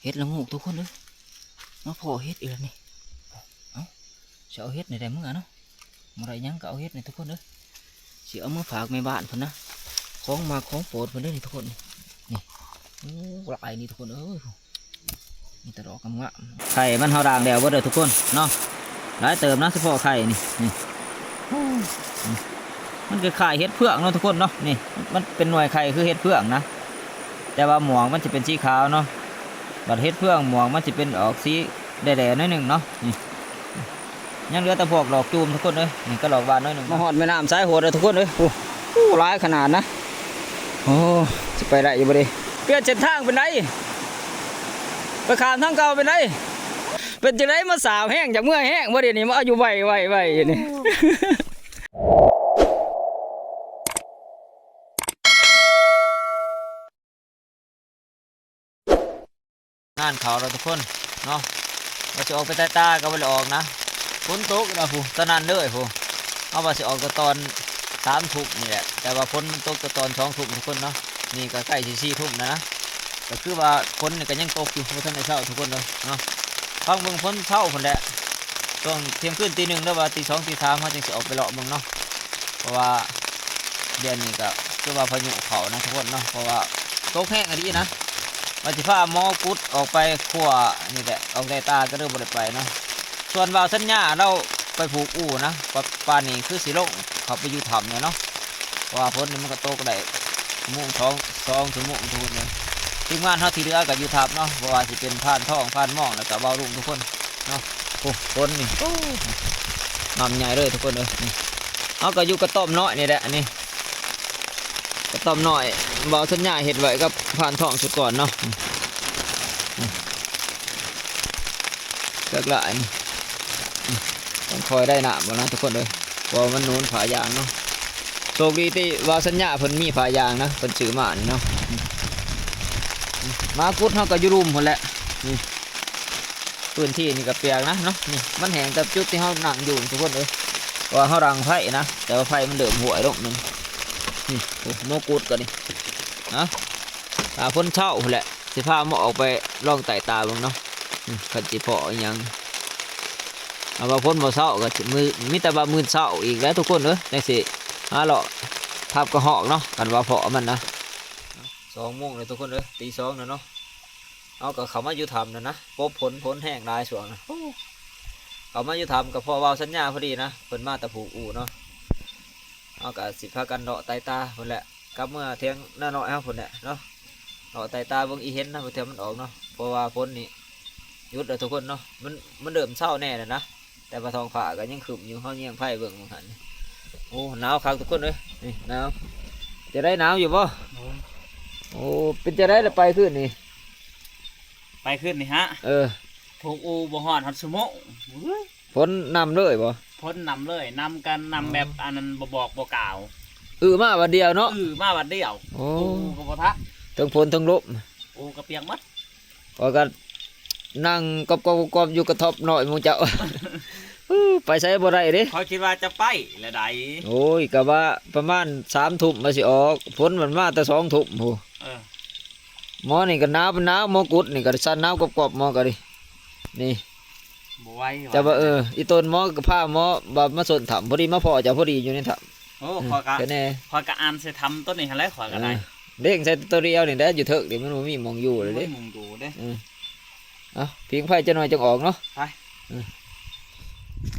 ເຫັດລະໂງກທຸກຄົນເອີຍ ມາພໍ້ເຫັດອີກແລ້ວນີ້. ເອົ້າ ຊິເອົາເຫັດນີ້ໄດ້ເມືອເນາະ ບໍ່ໄດ້ຫຍັງກໍເອົາເຫັດນີ້ທຸກຄົນເອີຍ. ຊິເອົາມາຝາກແມ່ບ້ານເພິ່ນນະ ຂອງມັກຂອງໂປດເພິ່ນເດ້ນີ້ທຸກຄົນ. ນີ້ ໂອ້ ຫຼາຍນີ້ທຸກຄົນເອີຍ ມີແຕ່ດອກງາມໆ. ໄຂ່ມັນເຮົາລ້າງແລ້ວເບິດເດີທຸກຄົນເນາະ ຫຼາຍເຕີບນະ ສະເພາະໄຂ່ນີ້. ນີ້ ໂອ້ ນີ້ ມັນຄ້າຍໆເຫັດເຜືອກເນາະທຸກຄົນເນາະ. ນີ້ ມັນເປັນໜ່ວຍໄຂ່ຄືເຫັດເຜືອກນະ ແຕ່ວ່າໝວກມັນຈະເປັນສີຂາວເນາະ ບັດເຫັດເຜືອກໝວກມັນຈະເປັນອອກສີແດ່ໆໜ້ອຍໜຶ່ງເນາະ. ນີ້ ຍັງເຫຼືອແຕ່ພວກດອກຈູມທຸກຄົນເອີຍ ນີ້ກໍດອກຫວ່ານໜ້ອຍໜຶ່ງ. ມາຮອດແມ່ນ້ຳສາຍໂຫດແລ້ວທຸກຄົນເອີຍ ໂອ້ ໂອ້ ຫຼາຍຂະໜາດນະ. ໂອ້ ຊິໄປໄດ້ຢູ່ບໍ່ເດ? ປ່ຽນເສັ້ນທາງເປັນໃດ? ໄປຂ້າມທາງເກົ່າເປັນໃດ? ເປັນຈັ່ງໃດ ມາສາວແຮງ ຢາກເມືອແຮງບໍ່ເດນີ້? ມາເອົາຢູ່ໄວໆໆຢູ່ນີ້. ງານເຂົ້າແລ້ວທຸກຄົນເນາະ ວ່າຊິອອກໄປໃຕ້ຕາກໍບໍ່ໄດ້ອອກນະ ຝົນຕົກລະພຸ້ນ ຕອນນັ້ນເລີຍພຸ້ນ. ເຮົາວ່າຊິອອກແຕ່ຕອນສາມທຸ່ມນີ້ແຫຼະ ແຕ່ວ່າຝົນມັນຕົກແຕ່ຕອນສອງທຸ່ມທຸກຄົນເນາະ. ນີ້ກໍໃກ້ຊິສີ່ທຸ່ມແລ້ວນະ ກໍຄືວ່າຝົນນີ້ກໍຍັງຕົກຢູ່ ບໍ່ທັນໄດ້ເຊົາທຸກຄົນເອີຍເນາະ. ຟັງເບິ່ງຝົນເຊົາພຸ້ນແຫຼະ ຊ່ວງທ່ຽງຄືນຕີໜຶ່ງ ຫຼືວ່າຕີສອງຕີສາມ ເຮົາຈຶ່ງຊິອອກໄປເລາະເບິ່ງເນາະ. ເພາະວ່າດຽວນີ້ກໍຄືວ່າພາຍຸເຂົ້ານະທຸກຄົນເນາະ ເພາະວ່າຕົກແຮງອີ່ຫຼີນະ. ວ່າຊິພາໝໍກຸດອອກໄປຂົວນີ້ແຫຼະ ອອກໃຕ້ຕາກໍເລີຍບໍ່ໄດ້ໄປເນາະ. ສ່ວນບ່າວສັນຍາລາວໄປຜູກອູ່ນະ ປານນີ້ຄືຊິລົງເຂົ້າໄປຢູ່ຖ້ຳແລ້ວເນາະ ເພາະວ່າຝົນນີ້ມັນກໍຕົກໄດ້ໂມງສອງ ສອງຊົ່ວໂມງທຸກຄົນເອີຍ. ທີມງານເຮົາທີ່ເຫຼືອກໍຢູ່ຖ້ຳເນາະ ບໍ່ວ່າຊິເປັນພານທອງ ພານມອງ ແລ້ວກໍບ່າວລຸງທຸກຄົນເນາະ. ໂອ້ ຝົນນີ້ ໂອ້ ນ້ຳໃຫຍ່ເລີຍທຸກຄົນເອີຍ. ນີ້ ເຮົາກໍຢູ່ກະຕ້ອມນ້ອຍນີ້ແຫຼະ ອັນນີ້ ກະຕ້ອມນ້ອຍ ບ່າວສັນຍາເຮັດໄວ້ກັບພານທອງຊຸດກ່ອນເນາະ. ເລິກຫຼາຍນີ້ ຕ້ອງຄອຍໄດ້ນ້ຳເອົານະທຸກຄົນເອີຍ ເພາະວ່າມັນໂນນຜ້າຢາງເນາະ. ໂຊກດີທີ່ບ່າວສັນຍາເພິ່ນມີຜ້າຢາງນະ ເພິ່ນຊື້ມານີ້ເນາະ. ໝາກຸດເຮົາກໍຢູ່ລຸ່ມພຸ້ນແຫຼະ ນີ້ ພື້ນທີ່ນີ້ກໍປຽກນະເນາະ. ນີ້ມັນແຫ້ງແຕ່ຈຸດທີ່ເຮົານັ່ງຢູ່ທຸກຄົນເອີຍ ເພາະວ່າເຮົາດັງໄຟນະ ແຕ່ວ່າໄຟມັນເລີ່ມຫ້ວຍລົງໜຶ່ງ. ນີ້ ໂອ້ ໝໍກຸດກໍນີ້ ເອົາ ຖ້າຝົນເຊົາພຸ້ນແຫຼະ ຊິພາໝໍອອກໄປລອງໃຕ້ຕາເບິ່ງເນາະ ຄັນຊິພໍ້ອີ່ຫຍັງ. ເອົາວ່າຝົນບໍ່ເຊົາກໍຊິ ມີແຕ່ວ່າມື້ເຊົ້າອີກແຫຼະທຸກຄົນເອີຍ ຈັ່ງຊິຫາເລາະທັບກະຮອກເນາະ ຄັນວ່າພໍ້ມັນນະ. ສອງໂມງແລ້ວທຸກຄົນເອີຍ ຕີສອງແລ້ວເນາະ. ເຮົາກໍເຂົ້າມາຢູ່ຖ້ຳແລ້ວນະ ປົບຝົນ ຝົນແຮງຫຼາຍຊ່ວງນະ. ໂອ້ ເຂົ້າມາຢູ່ຖ້ຳກໍພໍ້ບ່າວສັນຍາພໍດີນະ ເພິ່ນມາແຕ່ຜູກອູ່ເນາະ. ເຮົາກໍຊິພາກັນເລາະໄຕ່ຕາພຸ້ນແຫຼະ ກັບເມືອຖຽງນານ້ອຍເຮົາພຸ້ນແຫຼະເນາະ ເລາະໄຕ່ຕາເບິ່ງອີ່ເຫັນນະ ເພື່ອມັນອອກເນາະ ເພາະວ່າຝົນນີ້ຢຸດແລ້ວທຸກຄົນເນາະ. ມັນ ມັນເລີ່ມເຊົາແດ່ແລ້ວນະ ແຕ່ວ່າທ້ອງຟ້າກໍຍັງຄຶ້ມຢູ່ ເຮົາແຍງໄຟເບິ່ງວ່າຫັ້ນ. ໂອ້ ໜາວຄັກທຸກຄົນເອີຍ ນີ້ໜາວ. ຈັ່ງໃດ ໜາວຢູ່ບໍ່? ໂອ້ຍ ໂອ້ ເປັນຈັ່ງໃດລະໄປຄືນນີ້? ໄປຄືນນີ້ຫະ? ເອີ ຜູກອູ່ບໍ່ຮອດ ຮອດຊົ່ວໂມງ. ຝົນນຳເລີຍບໍ່? ຝົນນຳເລີຍ ນຳກັນ ນຳແບບ ອໍ ອັນນັ້ນ ບໍ່ບອກບໍ່ກ່າວ ອື້ມາບາດດຽວເນາະ. ອື້ມາບາດດຽວ ໂອ້ ປູກໍບໍ່ທັນ ເທິງຝົນເທິງລົມ ປູກໍປຽກໝົດ. ຂ້ອຍກໍນັ່ງກອບໆໆຢູ່ກະທັອບນ້ອຍໝູ່ເຈົ້າ ໄປໃສບໍ່ໄດ້ເດ້. ຂ້ອຍຄິດວ່າຈະໄປແລ້ວໃດ. ໂອ້ຍ ກະວ່າປະມານສາມທຸ່ມວ່າຊິອອກ ຝົນມັນມາແຕ່ສອງທຸ່ມພຸ້ນ. ເອີ ໝໍນີ້ກໍໜາວ ໜາວ ໝໍກຸດນີ້ກໍສັ່ນ ໜາວກອບໆ ໝໍກໍດີ. ນີ້ ບໍ່ໄຫວ ແຕ່ວ່າ ວ່າ ເອີ ອີ່ຕົນໝໍກໍພາໝໍວ່າມາຊົນຖ້ຳ ພໍດີມາພໍ້ເຈົ້າ ພໍດີຢູ່ໃນຖ້ຳ. ໂອ້ ເອີ ຂ້ອຍກໍ ແນ່ ຂ້ອຍກໍອ່ານໃສ່ຖ້ຳຕົວນີ້ຫັ້ນແຫຼະ ຂ້ອຍກໍໄດ້ ເອີ ເລັ່ງໃສ່ຕົວດຽວນີ້ແຫຼະ ຢູ່ເທິງນີ້ມັນບໍ່ມີໝ່ອງຢູ່ເລີຍເດ້ ບໍ່ມີໝ່ອງຢູ່ເດ້. ເອີ ເອົາ ຜິງໄຟຈັກໜ່ອຍຈັ່ງອອກເນາະ. ໄປ ເອີ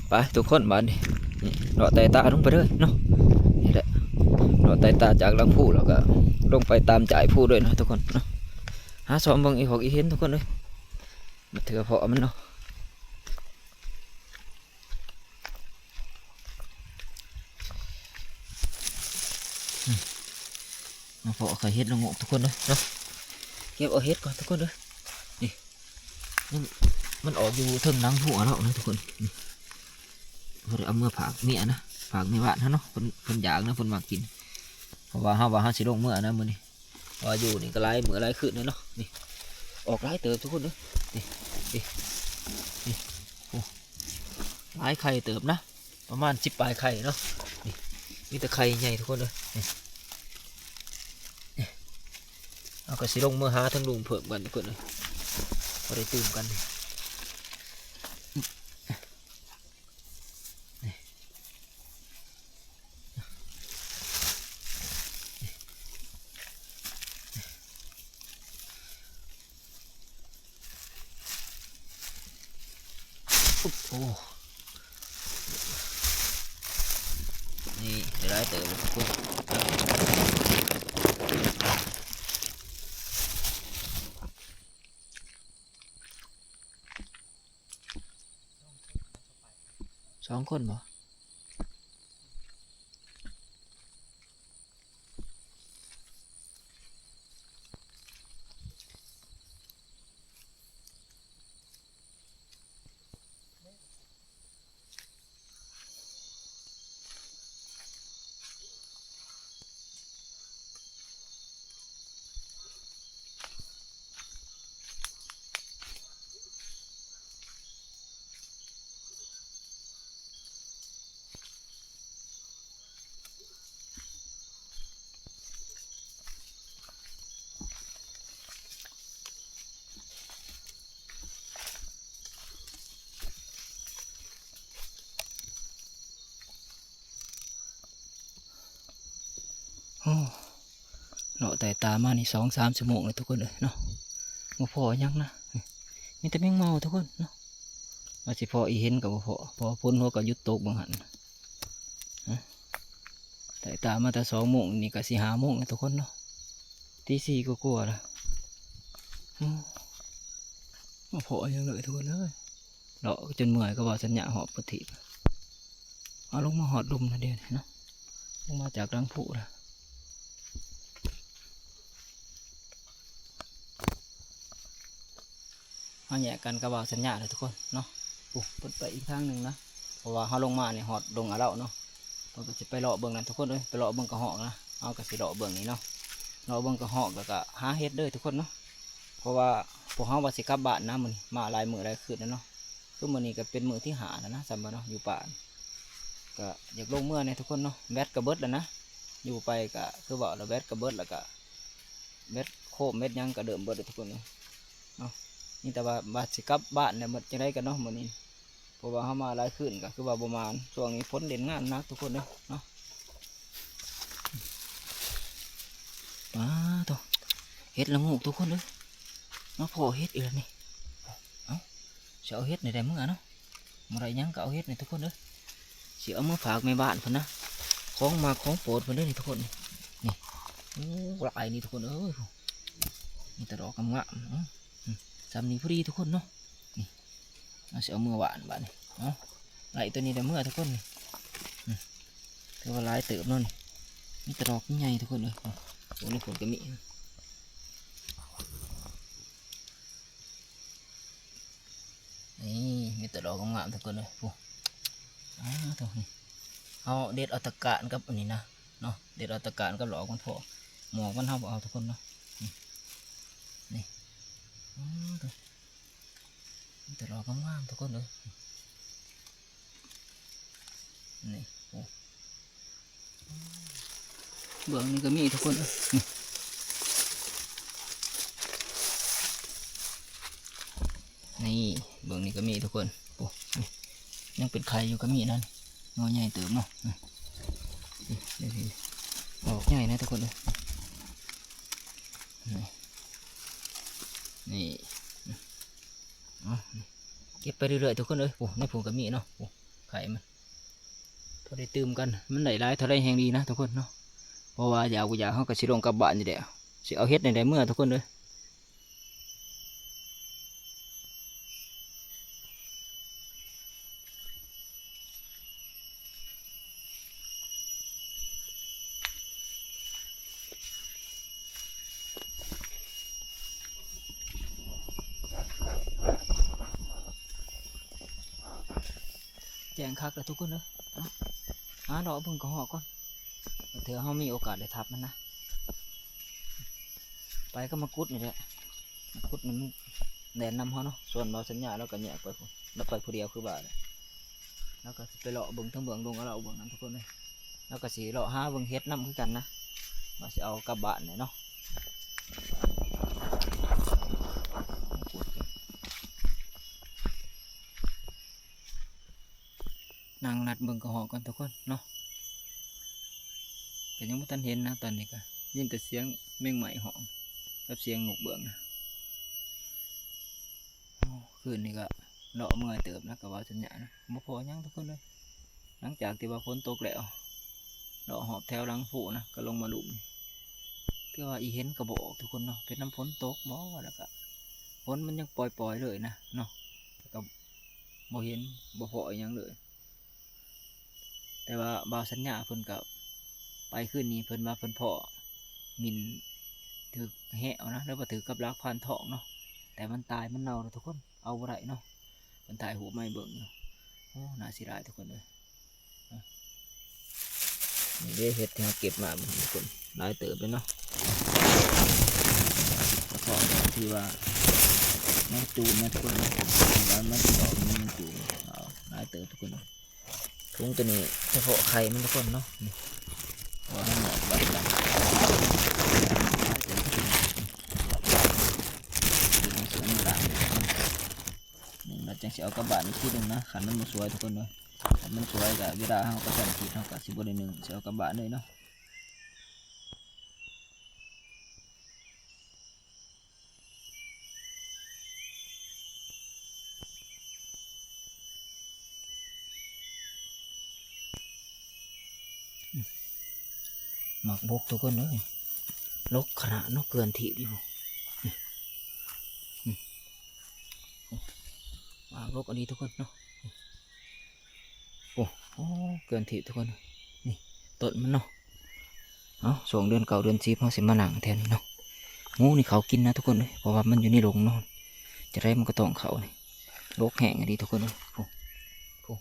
ໄປທຸກຄົນ ບາດນີ້ ນີ້ ເລາະໄຕ່ຕາລົງໄປເດີເນາະ. ນີ້ແຫຼະ ເລາະໄຕ່ຕາຈາກຫຼັງພູ ແລ້ວກໍລົງໄປຕາມຈາຍພູເລີຍເນາະທຸກຄົນເນາະ. ຫາຊອມເບິ່ງອີ່ຫອກອີ່ເຫັນທຸກຄົນເອີຍ ມາເທື່ອພໍ້ມັນເນາະ. ອືມ ມາພໍ້ໄຂ່ເຫັດລະໂງກທຸກຄົນເດີເນາະ. ເກັບເອົາເຫັດກ່ອນທຸກຄົນເດີ. ນີ້ ມັນ ມັນອອກຢູ່ເທິງຫຼັງຫົວເນາະ ນະທຸກຄົນ. ນີ້ ພໍໄດ້ເອົາເມືອຝາກເມຍນະ ຝາກແມ່ບ້ານເຮົາເນາະ. ເພິ່ນ ເພິ່ນຢາກນະ ເພິ່ນມັກກິນ ເພາະວ່າເຮົາວ່າເຮົາຊິລົງເມືອນະມື້ນີ້. ວ່າຢູ່ນີ້ກໍຫຼາຍມື້ຫຼາຍຄືນແລ້ວເນາະ. ນີ້ ອອກຫຼາຍເຕີບທຸກຄົນເດີ. ນີ້ ນີ້ ນີ້ ໂອ້ ຫຼາຍໄຂ່ເຕີບນະ ປະມານສິບປາຍໄຂ່ເນາະ. ນີ້ ມີແຕ່ໄຂ່ໃຫຍ່ທຸກຄົນເດີ. ນີ້ ນີ້ ເຮົາກໍຊິລົງເມືອຫາທາງລຸ່ມເພີ່ມກັນທຸກຄົນເດີ. ໄດ້ຕື່ມກັນ. ໂອ້ ນີ້ໄດ້ຫຼາຍເຕີບທຸກຄົນ. ສອງຄົນບໍ່? ໂອ້ ເລາະໄຕ່ຕາມານີ້ສອງສາມຊົ່ວໂມງແລ້ວທຸກຄົນເອີຍເນາະ ບໍ່ພໍຫຍັງນະ. ມີແຕ່ແມງເມົາທຸກຄົນເນາະ. ວ່າຊິພໍອີ່ເຫັນກໍບໍ່ພໍ ເພາະວ່າຝົນຫົວກໍຢຸດຕົກບາງຫັ້ນ. ໄຕ່ຕາມາແຕ່ສອງໂມງ ນີ້ກໍຊິຫ້າໂມງແລ້ວທຸກຄົນເນາະ ຕີສີ່ກວ່າໆແລ້ວ. ໂອ້ ບໍ່ພໍຫຍັງເລີຍທຸກຄົນເອີຍ. ເລາະຈົນເມື່ອຍ ກໍວ່າສັນຍາຫອບປະທີບ ເອົາລົງມາຮອດລຸ່ມນະເດເນາະ ລົງມາຈາກຫຼັງພູລະ. ເຮົາແຍກກັນກັບວ່າວສັນຍາເດີທຸກຄົນເນາະ. ໂອ້ ເພິ່ນໄປອີກທາງໜຶ່ງນະ ເພາະວ່າເຮົາລົງມານີ້ຮອດດົງອາເລົາເນາະ. ເພິ່ນກໍຊິໄປເລາະເບິ່ງນັ້ນທຸກຄົນເອີຍ ໄປເລາະເບິ່ງກະຮອກນະ. ເຮົາກໍຊິເລາະເບິ່ງນີ້ເນາະ ເລາະເບິ່ງກະຮອກ ແລ້ວກະຫາເຫັດເດີທຸກຄົນເນາະ. ເພາະວ່າພວກເຮົາວ່າຊິກັບບ້ານນະ ມື້ນີ້ມາຫຼາຍມື້ຫຼາຍຄືນແລ້ວເນາະ. ຄືມື້ນີ້ກໍເປັນມື້ທີຫ້າແລ້ວນະ ສ່ຳວ່າເນາະ ຢູ່ປ່າ ກໍຢາກລົງເມືອແດ່ທຸກຄົນເນາະ. ແບັດກໍເບິດແລ້ວນະ ຢູ່ໄປກໍຄືເວົ້າແລ້ວ ແບັດກໍເບິດ ແລ້ວກໍແບັດໂຄມແບັດຫຍັງກໍເລີ່ມເບິດແລ້ວທຸກຄົນເອີຍເນາະ. ມີແຕ່ວ່າ ວ່າຊິກັບບ້ານແລ້ວ ເບິດຈັ່ງໃດກັນເນາະມື້ນີ້ ເພາະວ່າເຮົາມາຫຼາຍຄືນກໍຄືວ່າບໍ່ມານ. ຊ່ວງນີ້ຝົນເຫຼັ້ນງານໜັກທຸກຄົນເອີຍເນາະ. ປາໂທ້ ເຫັດລະໂງກທຸກຄົນເອີຍ ມາພໍ້ເຫັດອີກແລ້ວນີ້. ເອົ້າ ຊິເອົາເຫັດນີ້ໄດ້ເມືອເນາະ ບໍ່ໄດ້ຫຍັງກໍເອົາເຫັດນີ້ທຸກຄົນເອີຍ. ຊິເອົາມາຝາກແມ່ບ້ານເພິ່ນນະ ຂອງມັກຂອງໂປດເພິ່ນເດີນີ້ທຸກຄົນ. ນີ້ ໂອ້ ຫຼາຍນີ້ທຸກຄົນເອີຍ ມີແຕ່ດອກງາມໆ. ເອົ້າ ສ່ຳນີ້ພໍດີທຸກຄົນເນາະ. ນີ້ ເຮົາຊິເອົາເມືອຫວ່ານບາດນີ້. ເອົາ ໄລ່ຕົວນີ້ໄດ້ເມືອທຸກຄົນນີ້. ອືມ ຖືວ່າຫຼາຍເຕີບເນາະນີ້ ມີແຕ່ດອກໃຫຍ່ທຸກຄົນເອີຍ. ໂອ້ ໃນພຸ້ນກໍມີ ນີ້ ມີແຕ່ດອກງາມໆທຸກຄົນເອີຍ. ໂອ້ ອ້າໂທ້ ນີ້ ເຮົາເດັດເອົາຕາກ້ານກັບອັນນີ້ນະເນາະ ເດັດເອົາຕາກ້ານກັບດອກມັນພໍ້ ໝອກມັນເຮົາບໍ່ເອົາທຸກຄົນເນາະ. ນີ້ ນີ້ ອ້າໂທ້ ມີແຕ່ດອກງາມໆທຸກຄົນເອີຍ. ນີ້ ໂອ້ ເບື້ອງນີ້ກໍມີທຸກຄົນເອີຍ. ນີ້ ນີ້ ເບື້ອງນີ້ກໍມີທຸກຄົນ. ໂອ້ ນີ້ ຍັງເປັນໄຂ່ຢູ່ກໍມີນັ້ນ ໜໍ່ໃຫຍ່ເຕີບເນາະ. ນີ້ ນີ້ ນີ້ ດອກໃຫຍ່ນະທຸກຄົນເອີຍ. ນີ້ ນີ້ ເອົາ ນີ້ ເກັບໄປເລື້ອຍໆທຸກຄົນເອີຍ. ໂອ້ ໃນພຸ້ນກໍມີເນາະ ໂອ້ ໄຂ່ມັນ ພໍໄດ້ຕື່ມກັນ ມັນໄດ້ຫຼາຍເທົ່າໃດແຮ່ງດີນະທຸກຄົນເນາະ. ເພາະວ່າຢາກບໍ່ຢາກເຮົາກໍຊິລົງກັບບ້ານນີ້ແຫຼະ ຊິເອົາເຫັດນີ້ໄດ້ເມືອທຸກຄົນເອີຍ. ແຈ້ງຄັກແລ້ວທຸກຄົນເດີ. ເອົາ ຫາເລາະເບິ່ງກະຮອກກ່ອນ ເທື່ອເຮົາມີໂອກາດໄດ້ທັບມັນນະ. ໄປກັບໝາກກຸດນີ້ແຫຼະ ໝາກກຸດນີ້ມັນແລ່ນນຳເຮົາເນາະ. ສ່ວນບ່າວສັນຍາລາວກະແຍກໄປພຸ້ນ ລາວໄປຜູ້ດຽວຄືວ່າແຫຼະ. ລາວກະຊິໄປເລາະເບິ່ງທາງເບື້ອງດົງອາເລົາເບື້ອງນັ້ນທຸກຄົນເອີຍ. ລາວກະຊິເລາະຫາເບິ່ງເຫັດນຳຄືກັນນະ ວ່າຊິເອົາກັບບ້ານແຫຼະເນາະ. ໝາກກຸດ ນັ່ງນັບເບິ່ງກະຮອກກ່ອນທຸກຄົນເນາະ. ກະຍັງບໍ່ທັນເຫັນນະ ຕອນນີ້ກະຍິນແຕ່ສຽງແມງໄມ້ຮ້ອງກັບສຽງນົກເບືອງນະ. ໂອ້ ຄືນນີ້ກະເລາະເມື່ອຍເຕີບນະ ກະວ່າສັນຍານະ ບໍ່ພໍຫຍັງທຸກຄົນເອີຍ. ຫຼັງຈາກທີ່ວ່າຝົນຕົກແລ້ວ ເລາະຮອບແຖວຫຼັງພູນະ ກະລົງມາລຸ່ມນີ້ ຖືວ່າອີເຫັນກະບໍ່ອອກທຸກຄົນເນາະ. ເປັນນຳຝົນຕົກບໍ່ ແລ້ວກະຝົນມັນຍັງປ່ອຍໆເລີຍນະເນາະ ແລ້ວກະບໍ່ເຫັນບໍ່ພໍອີຫຍັງເລີຍ. ແຕ່ວ່າບ່າວສັນຍາເພິ່ນກະໄປຄືນນີ້ ເພິ່ນວ່າເພິ່ນພໍ້ມິ່ນຖືກແຮະເອົານະ ຫຼືວ່າຖືກກັບດັກພານທອງເນາະ ແຕ່ມັນຕາຍມັນເນົ່າແລ້ວທຸກຄົນ ເອົາບໍ່ໄດ້ເນາະ. ເພິ່ນຖ່າຍຮູບມາໃຫ້ເບິ່ງຢູ່. ໂອ້ ໜ້າເສຍດາຍທຸກຄົນເອີຍ. ນີ້ເດ້ເຫັດທີ່ເຮົາເກັບມາເມື່ອກີ້ທຸກຄົນ ຫຼາຍເຕີບເລີຍເນາະ. ກະເພາະທີ່ວ່າມັນຈູນນະທຸກຄົນເນາະ ທີ່ວ່າມັນອອກມັນຈູນ ຫຼາຍເຕີບທຸກຄົນ. ຖົງໂຕນີ້ສະເພາະໄຂ່ມັນທຸກຄົນເນາະ ນີ້ ເພາະວ່າເຮົາແຍກໄວ້ແລ້ວ ເປັນສວນຕ່າງໆ ໜຶ່ງແລ້ວຈັ່ງຊິເອົາກັບບ້ານອີກທີໜຶ່ງນະ. ຄັນມັນບໍ່ສວຍທຸກຄົນເອີຍ ຄັນມັນສວຍກະເວລາເຮົາໄປທຳກິດ ເຮົາກະຊິບໍ່ໄດ້ໜຶ້ງ ຊິເອົາກັບບ້ານເລີຍເນາະ. ໝາກບົກທຸກຄົນເອີຍ ລົກຂະໜາດເນາະ ເກືອນຖີບຢູ່. ໝາກບົກອີ່ຫຼີທຸກຄົນເນາະ. ໂອ້ ໂອ້ ເກືອນຖີບທຸກຄົນ ນີ້ຕົ້ນມັນເນາະ. ເອົາ ຊ່ວງເດືອນເກົ້າເດືອນສິບ ເຮົາຊິມານັ່ງແຖວນີ້ເນາະ. ງູນີ້ເຂົ້າກິນນະທຸກຄົນເອີຍ ເພາະວ່າມັນຢູ່ໃນດົງເນາະ ຈັ່ງໃດມັນກະຕ້ອງເຂົ້ານີ້. ລົກແຮງອີ່ຫຼີທຸກຄົນເອີຍ ໂອ້ ໂອ້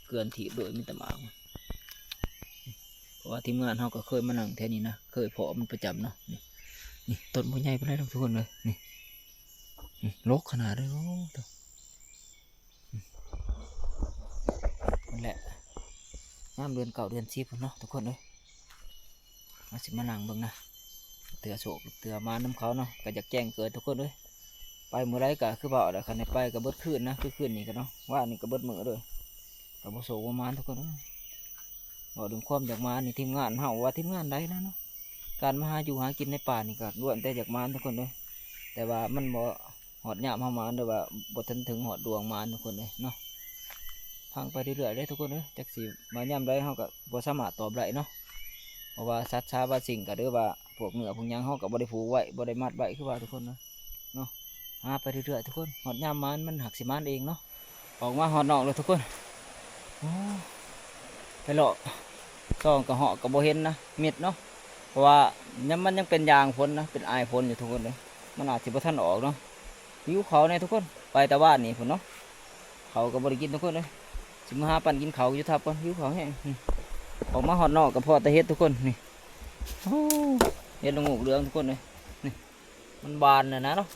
ເກືອນຖີບໂດຍມີແຕ່ໝາກ ເພາະວ່າທີມງານເຮົາກະເຄີຍມານັ່ງແຖວນີ້ນະ ເຄີຍພໍ້ມັນປະຈຳເນາະ. ນີ້ ນີ້ຕົ້ນບໍ່ໃຫຍ່ປານໃດດອກທຸກຄົນເອີຍ ນີ້ ນີ້ລົກຂະໜາດເລີຍ. ໂອ້ ໂທ້ ນັ້ນແຫຼະ ຍາມເດືອນເກົ້າເດືອນສິບພຸ້ນເນາະທຸກຄົນເອີຍ. ເຮົາຊິມານັ່ງເບິ່ງນະ ເທື່ອໂຊກເທື່ອໝານນຳເຂົາເນາະ. ກະຢາກແຈ້ງເກີດທຸກຄົນເອີຍ ໄປມື້ໃດກະຄືວ່າແຫຼະ ຄັນໄດ້ໄປກະເບິດຄືນນະ ຄືຄືນນີ້ກະເນາະ ວານນີ້ກະເບິດມື້ເລີຍ ກະບໍ່ໂຊກບໍ່ໝານທຸກຄົນເອີຍ. ເວົ້າເລື່ອງຄວາມຢາກມານີ້ ທີມງານເຮົາ ວ່າທີມງານໃດນະເນາະ ການມາຫາຢູ່ຫາກິນໃນປ່ານີ້ກະລ້ວນແຕ່ຢາກມານທຸກຄົນເອີຍ ແຕ່ວ່າມັນບໍ່ ຮອດຍາມເຮົາມານ ຫຼືວ່າບໍ່ທັນເຖິງຮອດດວງມານທຸກຄົນເອີຍເນາະ. ຟັງໄປເລື້ອຍໆເດີ້ທຸກຄົນເອີຍ ຈັກຊິມາຍາມໃດເຮົາກະບໍ່ສາມາດຕອບໄດ້ເນາະ ເພາະວ່າສັດຊາວາສິ່ງກະ ຫຼືວ່າພວກເນື້ອພວກຫຍັງເຮົາກະບໍ່ໄດ້ຜູກໄວ້ ບໍ່ໄດ້ມັດໄວ້ຄືວ່າທຸກຄົນເນາະ ເນາະ. ຫາໄປເລື້ອຍໆທຸກຄົນ ຮອດຍາມມານມັນຫາກຊິມານເອງເນາະ. ອອກມາຮອດນອກແລ້ວທຸກຄົນ ໂອ້ ໄປເລາະ ສ່ອງກະເຫາະກະບໍ່ເຫັນນະ ມິດເນາະ ເພາະວ່າຍັງ ມັນຍັງເປັນຢາງຝົນນະ ເປັນອາຍຝົນຢູ່ທຸກຄົນເອີຍ ມັນອາດຊິບໍ່ທັນອອກເນາະ. ຫິວເຂົ້າແດ່ທຸກຄົນ ໄປແຕ່ວານນີ້ພຸ້ນເນາະ ເຂົ້າກະບໍ່ໄດ້ກິນທຸກຄົນເອີຍ. ຊິມາຫາປັ້ນກິນເຂົ້າຢູ່ທັບກ່ອນ ຫິວເຂົ້າແຮງ. ອອກມາຮອດນອກກະພໍ້ແຕ່ເຫັດທຸກຄົນ ນີ້ ໂອ້ ເຫັດລະໂງກເຫຼືອງທຸກຄົນເອີຍ ນີ້ ມັນບານແລ້ວນະເນາະ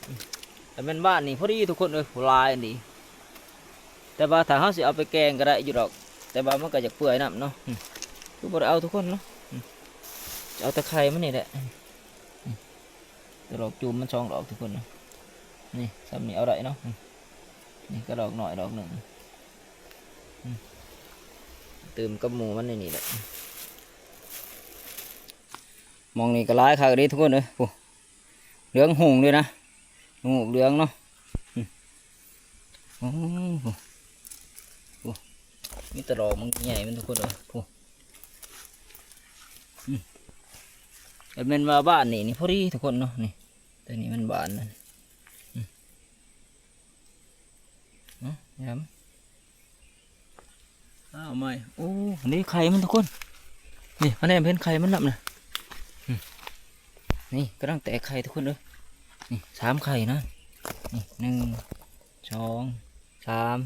ແຕ່ແມ່ນບານນີ້ພໍດີທຸກຄົນເອີຍ ຜູ້ຫຼາຍອັນດີ. ແຕ່ວ່າຖ້າເຮົາຊິເອົາໄປແກງກະໄດ້ຢູ່ດອກ ແຕ່ວ່າມັນກະຢາກເປື່ອຍນຳເນາະ ຄືບໍ່ໄດ້ເອົາທຸກຄົນເນາະ. ຈະເອົາແຕ່ໄຂ່ມັນນີ້ແຫຼະ ແຕ່ດອກຈູມມັນສອງດອກທຸກຄົນ ນີ້ ຊ່ຳນີ້ເອົາໄດ້ເນາະ. ນີ້ກະດອກນ້ອຍດອກໜຶ່ງ ຕື່ມກັບໝູ່ມັນໃນນີ້ແຫຼະ. ໝ່ອງນີ້ກະຫຼາຍຄັກເດ້ທຸກຄົນເອີຍ ໂອ້ ເຫຼືອງຮຸ່ງເລີຍນະ ໂງກເຫຼືອງເນາະ. ໂອ້ໂຫ ໂອ້ ມີແຕ່ດອກມັນໃຫຍ່ມັນທຸກຄົນເອີຍ ໂອ້ ອືມ ແຕ່ແມ່ນວ່າບານນີ້ນີ້ພໍດີທຸກຄົນເນາະ ນີ້ ໂຕນີ້ມັນບານນະ ອືມ ເນາະ ຍາມ ອ້າວ ໃໝ່ ໂອ້ ນີ້ໄຂ່ມັນທຸກຄົນ ນີ້ ມາແນມເຫັນໄຂ່ມັນນຳນະ ອືມ ນີ້ກຳລັງແຕກໄຂ່ທຸກຄົນເອີຍ ນີ້ ສາມໄຂ່ນະ ນີ້ ໜຶ່ງ ສອງ ສາມ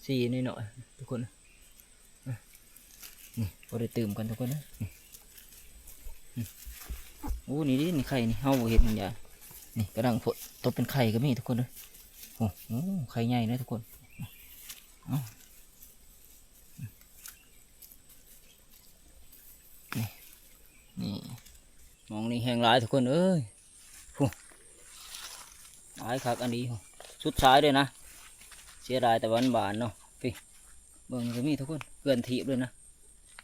ສີ່ ນ້ອຍໆ ທຸກຄົນ ນີ້ ພໍໄດ້ຕື່ມກັນທຸກຄົນເອີຍ ນີ້ ນີ້ ໂອ້ ນີ້ເດ້ ນີ້ໄຂ່ນີ້ ເຮົາບໍ່ເຫັນມັນຢາ ນີ້ກຳລັງໂຕເປັນໄຂ່ກະມີທຸກຄົນເອີຍ ໂອ້ ໂອ້ ໄຂ່ໃຫຍ່ເນາະທຸກຄົນ ເອົາ ນີ້ ນີ້ ໝ່ອງນີ້ແຮງຫຼາຍທຸກຄົນເອີຍ ໂອ້ ຫຼາຍຄັກອັນນີ້ ໂອ້ ສຸດສາຍເລີຍນະ. ເສຍດາຍແຕ່ວ່າມັນບານເນາະ. ພີ້ ເບິ່ງນີ້ກໍມີທຸກຄົນ ເກືອນຖີບເລີຍນະ.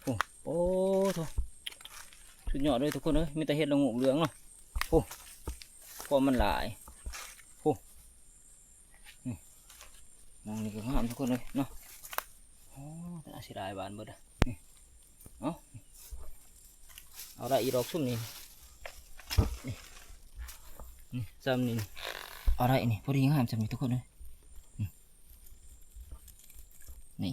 ໂອ້ ໂອ້ໂທ້ ສຸດຍອດເລີຍທຸກຄົນເອີຍ. ມີແຕ່ເຫັດລະໂງກເຫຼືອງເນາະ. ໂອ້ ຄວາມມັນຫຼາຍ. ໂອ້ ນີ້ ໝ່ອງນີ້ກໍງາມທຸກຄົນເອີຍເນາະ. ໂອ້ ເສຍດາຍບານເບິດ. ນີ້ ເອົາ ເອົາໄດ້ອີດອກຊຸມນີ້. ນີ້ ນີ້ ຊ່ຳນີ້ ເອົາໄດ້ນີ້ ພໍດີງາມຊ່ຳນີ້ທຸກຄົນເອີຍ. ນີ້ ນີ້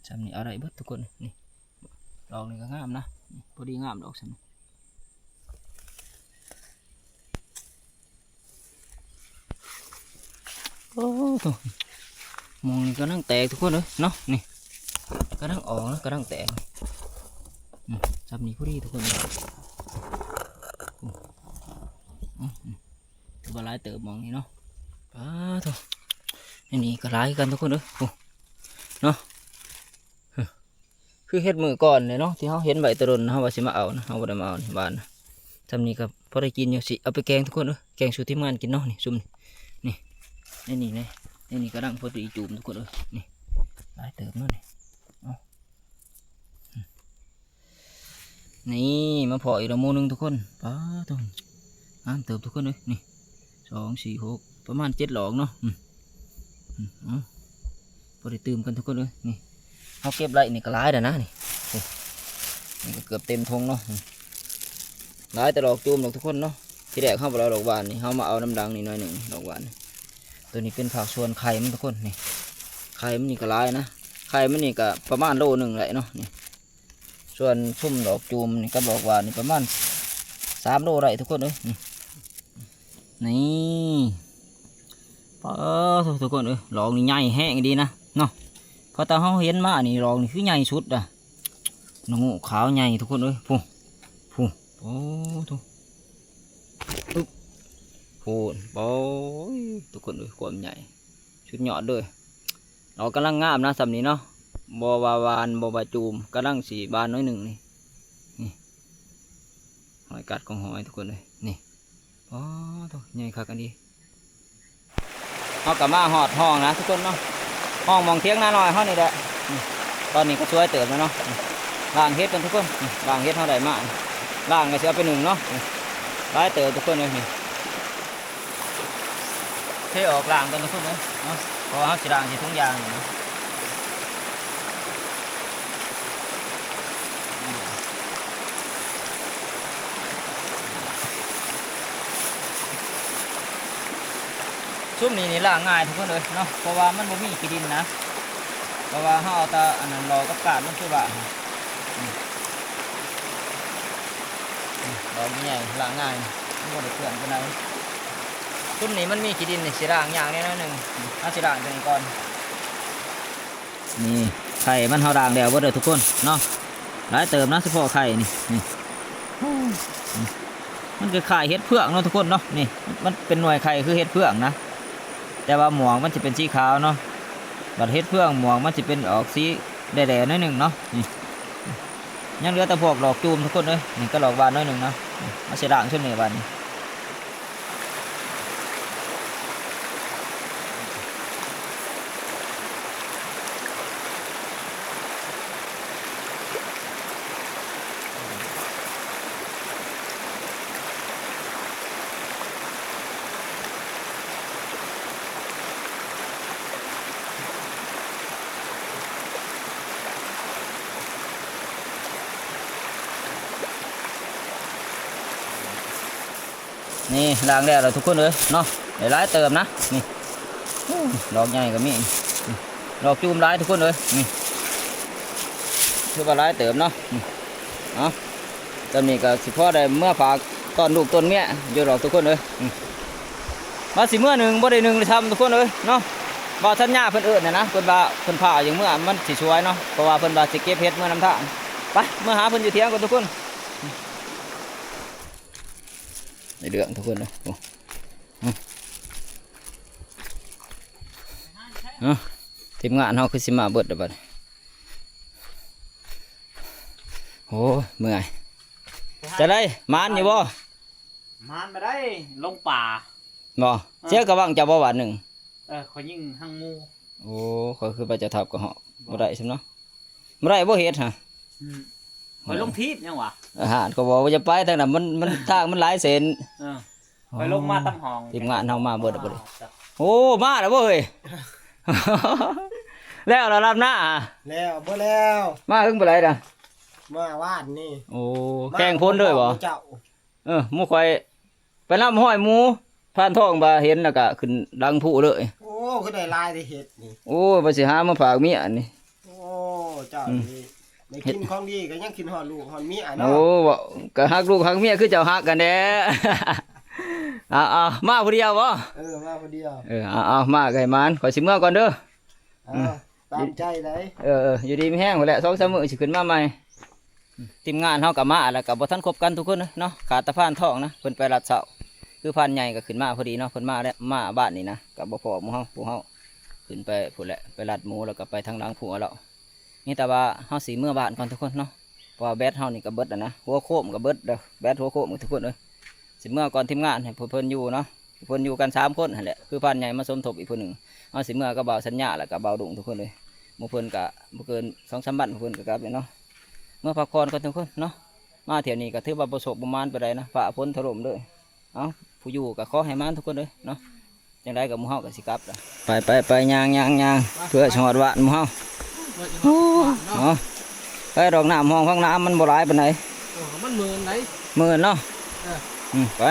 ຊ່ຳນີ້ເອົາໄດ້ເບິດທຸກຄົນ. ນີ້ ດອກນີ້ກໍງາມນະ. ນີ້ ພໍດີງາມດອກຊ່ຳນີ້. ໂອ້ໂທ້ ໝ່ອງນີ້ກຳລັງແຕກທຸກຄົນເອີຍເນາະ. ນີ້ ກຳລັງອອກນະ ກຳລັງແຕກ. ອືມ ຊ່ຳນີ້ພໍດີທຸກຄົນ. ອືມ ອືມ ຖືວ່າຫຼາຍເຕີບໝ່ອງນີ້ເນາະ. ປາໂທ້ ໃນນີ້ກໍຫຼາຍຄືກັນທຸກຄົນເອີຍ. ໂອ້ ເນາະ. ຄືເຮັດມື້ກ່ອນເດ້ເນາະ ທີ່ເຮົາເຫັນໄວ້ແຕ່ດົນ ເຮົາວ່າຊິມາເອົານະ ເຮົາບໍ່ໄດ້ມາເອົານີ້ບາດນະ. ຊ່ຳນີ້ກໍພໍໄດ້ກິນຢູ່ ຊິເອົາໄປແກງທຸກຄົນເອີຍ ແກງສູ່ທີມງານກິນເນາະ. ນີ້ ຊຸມນີ້ ນີ້ ໃນນີ້ແຫຼະ ໃນນີ້ກຳລັງພໍດີຈູມທຸກຄົນເອີຍ. ນີ້ ຫຼາຍເຕີບເນາະນີ້. ເອົາ ນີ້ ມາພໍ້ອີກແລ້ວໝູ່ໜຶ່ງທຸກຄົນ. ປາໂທ້ ງາມເຕີບທຸກຄົນເອີຍ. ນີ້ ສອງ ສີ່ ຫົກ ປະມານເຈັດດອກເນາະ. ອືມ ອືມ ເອົາ ພໍໄດ້ຕື່ມກັນທຸກຄົນເອີຍ. ນີ້ ເຮົາເກັບໄດ້ນີ້ກໍຫຼາຍແລ້ວນະນີ້. ໂອ້ ນີ້ກໍເກືອບເຕັມຖົງເນາະ. ນີ້ ຫຼາຍແຕ່ດອກຈູມດອກທຸກຄົນເນາະ. ທີແລກເຮົາບໍ່ໄດ້ເອົາດອກຫວ່ານນີ້ ເຮົາມາເອົານຳດັງນີ້ໜ້ອຍໜຶ່ງ ດອກຫວ່ານນີ້. ໂຕນີ້ເປັນພາກສ່ວນໄຂ່ມັນທຸກຄົນ. ນີ້ ໄຂ່ມັນນີ້ກໍຫຼາຍນະ ໄຂ່ມັນນີ້ກໍປະມານໂລໜຶ່ງແຫຼະເນາະ. ນີ້ ສ່ວນຊຸມດອກຈູມນີ້ກັບດອກຫວ່ານນີ້ປະມານສາມໂລໄດ້ທຸກຄົນເອີຍ. ນີ້ ນີ້ ປາໂທ້ ທຸກຄົນເອີຍ ດອກນີ້ໃຫຍ່ແຮງອີ່ຫຼີນະເນາະ. ເພາະແຕ່ເຮົາເຫັນມານີ້ ດອກນີ້ຄືໃຫຍ່ສຸດອະ ນະໂງກຂາວໃຫຍ່ທຸກຄົນເອີຍ. ພຸ້ນ ພຸ້ນ ໂອ້ໂທ້ ອຶບ ພຸ້ນ ໂອ້ຍ ທຸກຄົນເອີຍ ຄວາມໃຫຍ່ ສຸດຍອດເລີຍ. ດອກກຳລັງງາມນະ ຊ່ຳນີ້ເນາະ ບໍ່ວ່າຫວ່ານບໍ່ວ່າຈູມ ກຳລັງຊິບານໜ້ອຍໜຶ່ງນີ້. ນີ້ ຮອຍກັດຂອງຫອຍທຸກຄົນເອີຍ. ນີ້ ໂອ້ໂທ້ ໃຫຍ່ຄັກອີ່ຫຼີ. ເຮົາກໍມາຮອດຮ່ອງນະທຸກຄົນເນາະ ຮ່ອງໝ່ອງຖຽງນານ້ອຍເຮົານີ້ແຫຼະ. ນີ້ ຕອນນີ້ກໍສວຍເຕີບແລ້ວເນາະ. ນີ້ ລ້າງເຫັດກັນທຸກຄົນ. ນີ້ ລ້າງເຫັດເຮົາໄດ້ມາ ລ້າງກໍຊິເອົາໄປໜຶ້ງເນາະ. ນີ້ ຫຼາຍເຕີບທຸກຄົນເອີຍ. ນີ້ ເທອອກລ້າງກ່ອນທຸກຄົນເອີຍເນາະ ເພາະວ່າເຮົາຊິລ້າງໃສ່ຖົງຢາງນີ້ນະ. ຊຸມນີ້ນີ້ລ້າງງ່າຍທຸກຄົນເອີຍເນາະ ເພາະວ່າມັນບໍ່ມີຂີ້ດິນນະ ເພາະວ່າເຮົາເອົາແຕ່ອັນນັ້ນຫຼໍ່ກັບກາດມັນຄືວ່າ ດອກໃຫຍ່ໆ ລ້າງງ່າຍ ມັນບໍ່ໄດ້ເປື້ອນປານໃດ. ຊຸມນີ້ມັນມີຂີ້ດິນນີ້ ຊິລ້າງຍາກແດ່ໜ້ອຍໜຶ່ງ. ເຮົາຊິລ້າງຕົວນີ້ກ່ອນ. ນີ້ ໄຂ່ມັນເຮົາລ້າງແລ້ວເບິດເດີທຸກຄົນເນາະ ຫຼາຍເຕີບນະ ສະເພາະໄຂ່ນີ້. ນີ້ ມັນຄ້າຍໆເຫັດເຜືອກເນາະທຸກຄົນເນາະ. ນີ້ ມັນເປັນໜ່ວຍໄຂ່ຄືເຫັດເຜືອກນະ ແຕ່ວ່າໝວກມັນຊິເປັນສີຂາວເນາະ ບັດເຫັດເຜືອກໝວກມັນຊິເປັນອອກສີແດ່ໆໜ້ອຍໜຶ່ງເນາະ. ນີ້ ຍັງເຫຼືອແຕ່ພວກດອກຈູມທຸກຄົນເອີຍ. ນີ້ກໍດອກບານໜ້ອຍໜຶ່ງເນາະ. ນີ້ ເຮົາຊິລ້າງຊຸມນີ້ບາດນີ້. ນີ້ ລ້າງແລ້ວລະທຸກຄົນເອີຍເນາະ ໄດ້ຫຼາຍເຕີບນະ. ນີ້ ໂອ້ ດອກໃຫຍ່ກໍມີ ດອກຈູມຫຼາຍທຸກຄົນເອີຍ. ນີ້ ຖືວ່າຫຼາຍເຕີບເນາະ. ນີ້ ເອົາ ຕອນນີ້ກໍຊິພໍໄດ້ເມືອຝາກຕ້ອນລູກຕ້ອນເມຍຢູ່ດອກທຸກຄົນເອີຍ. ນີ້ ວ່າຊິເມືອໜຶ້ງ ບໍ່ໄດ້ໜຶ້ງຊ້ຳທຸກຄົນເອີຍເນາະ. ວ່າສັນຍາເພິ່ນເອີ້ນນະ ເພິ່ນວ່າເພິ່ນພາຢ່າງເມືອ ມັນຊິສວຍເນາະ ເພາະວ່າເພິ່ນວ່າຊິເກັບເຫັດເມືອນຳທາງ. ໄປ ເມືອຫາເພິ່ນຢູ່ຖຽງກ່ອນທຸກຄົນ. ໄດ້ເລື່ອງທຸກຄົນເນາະ. ໂອ້ ເນາະ ທີມງານເຮົາຄືຊິມາເບິດແລ້ວບັດນີ້. ໂອ້ຍ ເມື່ອຍ ຈັ່ງໃດ ໝານຢູ່ບໍ່? ໝານບໍ່ໄດ້ ລົງປ່າ ບໍ່? ເອີ ເສຍກະວັງເຈົ້າບໍ່ບາດໜຶ່ງ? ເອີ ຂ້ອຍຍິງຮັງໝູ. ໂອ້ ຂ້ອຍຄືວ່າເຈົ້າທັບກະເຫາະ ບໍ່ ບໍ່ໄດ້ຊັ້ນເນາະ. ບໍ່ໄດ້ບໍ່ເຮັດຫະ? ອືມ ຂ້ອຍລົງທີບຫຍັງຫວາ? ອາຫານ ຂ້ອຍບອກວ່າຢ່າໄປທາງນັ້ນ ມັນ ມັນ ທາງມັນຫຼາຍເສັ້ນ. ເອີ ຂ້ອຍລົງມາຕຳຫ້ອງ ທີມງານເຮົາມາເບິດແລ້ວບໍ່ນີ້? ໂອ້ ມາແລ້ວເວີ້ຍ. ແລ້ວລະ ລຳນາ? ແລ້ວ ບໍ່ແລ້ວ. ມາເຖິງປານໃດລະ? ມາວານນີ້. ໂອ້ ແຂ່ງພົນເລີຍບໍ່? ເຈົ້າ ເອີ ໝູ່ຂ້ອຍໄປນຳຫ້ອຍໝູ ພານທອງວ່າເຫັນແລ້ວກະຂຶ້ນຫຼັງພູເລີຍ. ໂອ້ ຄືໄດ້ຫຼາຍແທ້ເຫັດນີ້. ໂອ້ ວ່າຊິຫາມາຝາກເມຍນີ້. ໂອ້ ເຈົ້າ ອືມ ນີ້ ໄດ້ກິນຂອງດີກະຍັງຄິດຮອດລູກຮອດເມຍເນາະ. ໂອ້ ເວົ້າກະຮັກລູກຮັກເມຍຄືເຈົ້າຮັກກັນແດ່. ເອົາໆ ມາຜູ້ດຽວບໍ່? ເອີ ມາຜູ້ດຽວ. ເອີ ເອົາໆ ມາກະໃຫ້ໝານ ຂ້ອຍຊິເມືອກ່ອນເດີ. ເອີ ອືມ ຕາມໃຈໃດ. ເອີໆ ຢູ່ດີມີແຮງພຸ້ນແຫຼະ ສອງສາມມື້ຊິຂຶ້ນມາໃໝ່. ທີມງານເຮົາກະມາແລ້ວ ກະບໍ່ທັນຄົບກັນທຸກຄົນເນາະ ຂາດແຕ່ພານທອງນະ ເພິ່ນໄປລັດເຊົ້າ. ຄືພານໃຫຍ່ກະຂຶ້ນມາພໍດີເນາະ ເພິ່ນມາແລ້ວ ມາບ້ານນີ້ນະ ກະບໍ່ພໍໝູ່ເຮົາ ພວກເຮົາຂຶ້ນໄປພຸ້ນແຫຼະ ໄປລັດໝູ ແລ້ວກະໄປທາງຫຼັງພູແລ້ວ. ມີແຕ່ວ່າເຮົາຊິເມືອບ້ານກ່ອນທຸກຄົນເນາະ ເພາະວ່າແບັດເຮົານີ້ກະເບິດແລ້ວນະ ຫົວໂຄມກະເບິດເດີ ແບັດຫົວໂຄມທຸກຄົນເອີຍ. ຊິເມືອກ່ອນທີມງານ ໃຫ້ພວກເພິ່ນຢູ່ເນາະ ເພິ່ນຢູ່ກັນສາມຄົນຫັ້ນແຫຼະ ຄືພານໃຫຍ່ມາສົມທົບອີກຜູ້ໜຶ່ງ. ເຮົາຊິເມືອກັບບ່າວສັນຍາ ແລ້ວກະບ່າວດຸ້ງທຸກຄົນເອີຍ. ໝູ່ເພິ່ນກະບໍ່ເກີນສອງສາມວັນ ເພິ່ນກະກັບແລ້ວເນາະ. ເມືອພັກຜ່ອນກ່ອນທຸກຄົນເນາະ ມາທ່ຽວນີ້ກະຖືວ່າບໍ່ໂຊກບໍ່ໝານປານໃດນະ ຟ້າຝົນຖະຫຼົ່ມເລີຍ. ເອົ້າ ຜູ້ຢູ່ກະຂໍໃຫ້ໝານທຸກຄົນເອີຍເນາະ. ຈັ່ງໃດກະໝູ່ເຮົາກະຊິກັບລະ ໄປໆໆ ຍ່າງໆໆ ເພື່ອຊິຮອດບ້ານໝູ່ເຮົາ. ໂອ້ ເນາະ ເນາະ ໄປດອກ ນ້ຳຫ້ອງພັກນ້ຳມັນບໍ່ຫຼາຍປານໃດ. ເອີ ມັນໝື່ນໃດ ໝື່ນເນາະ. ເອີ ອືມ ໄປ.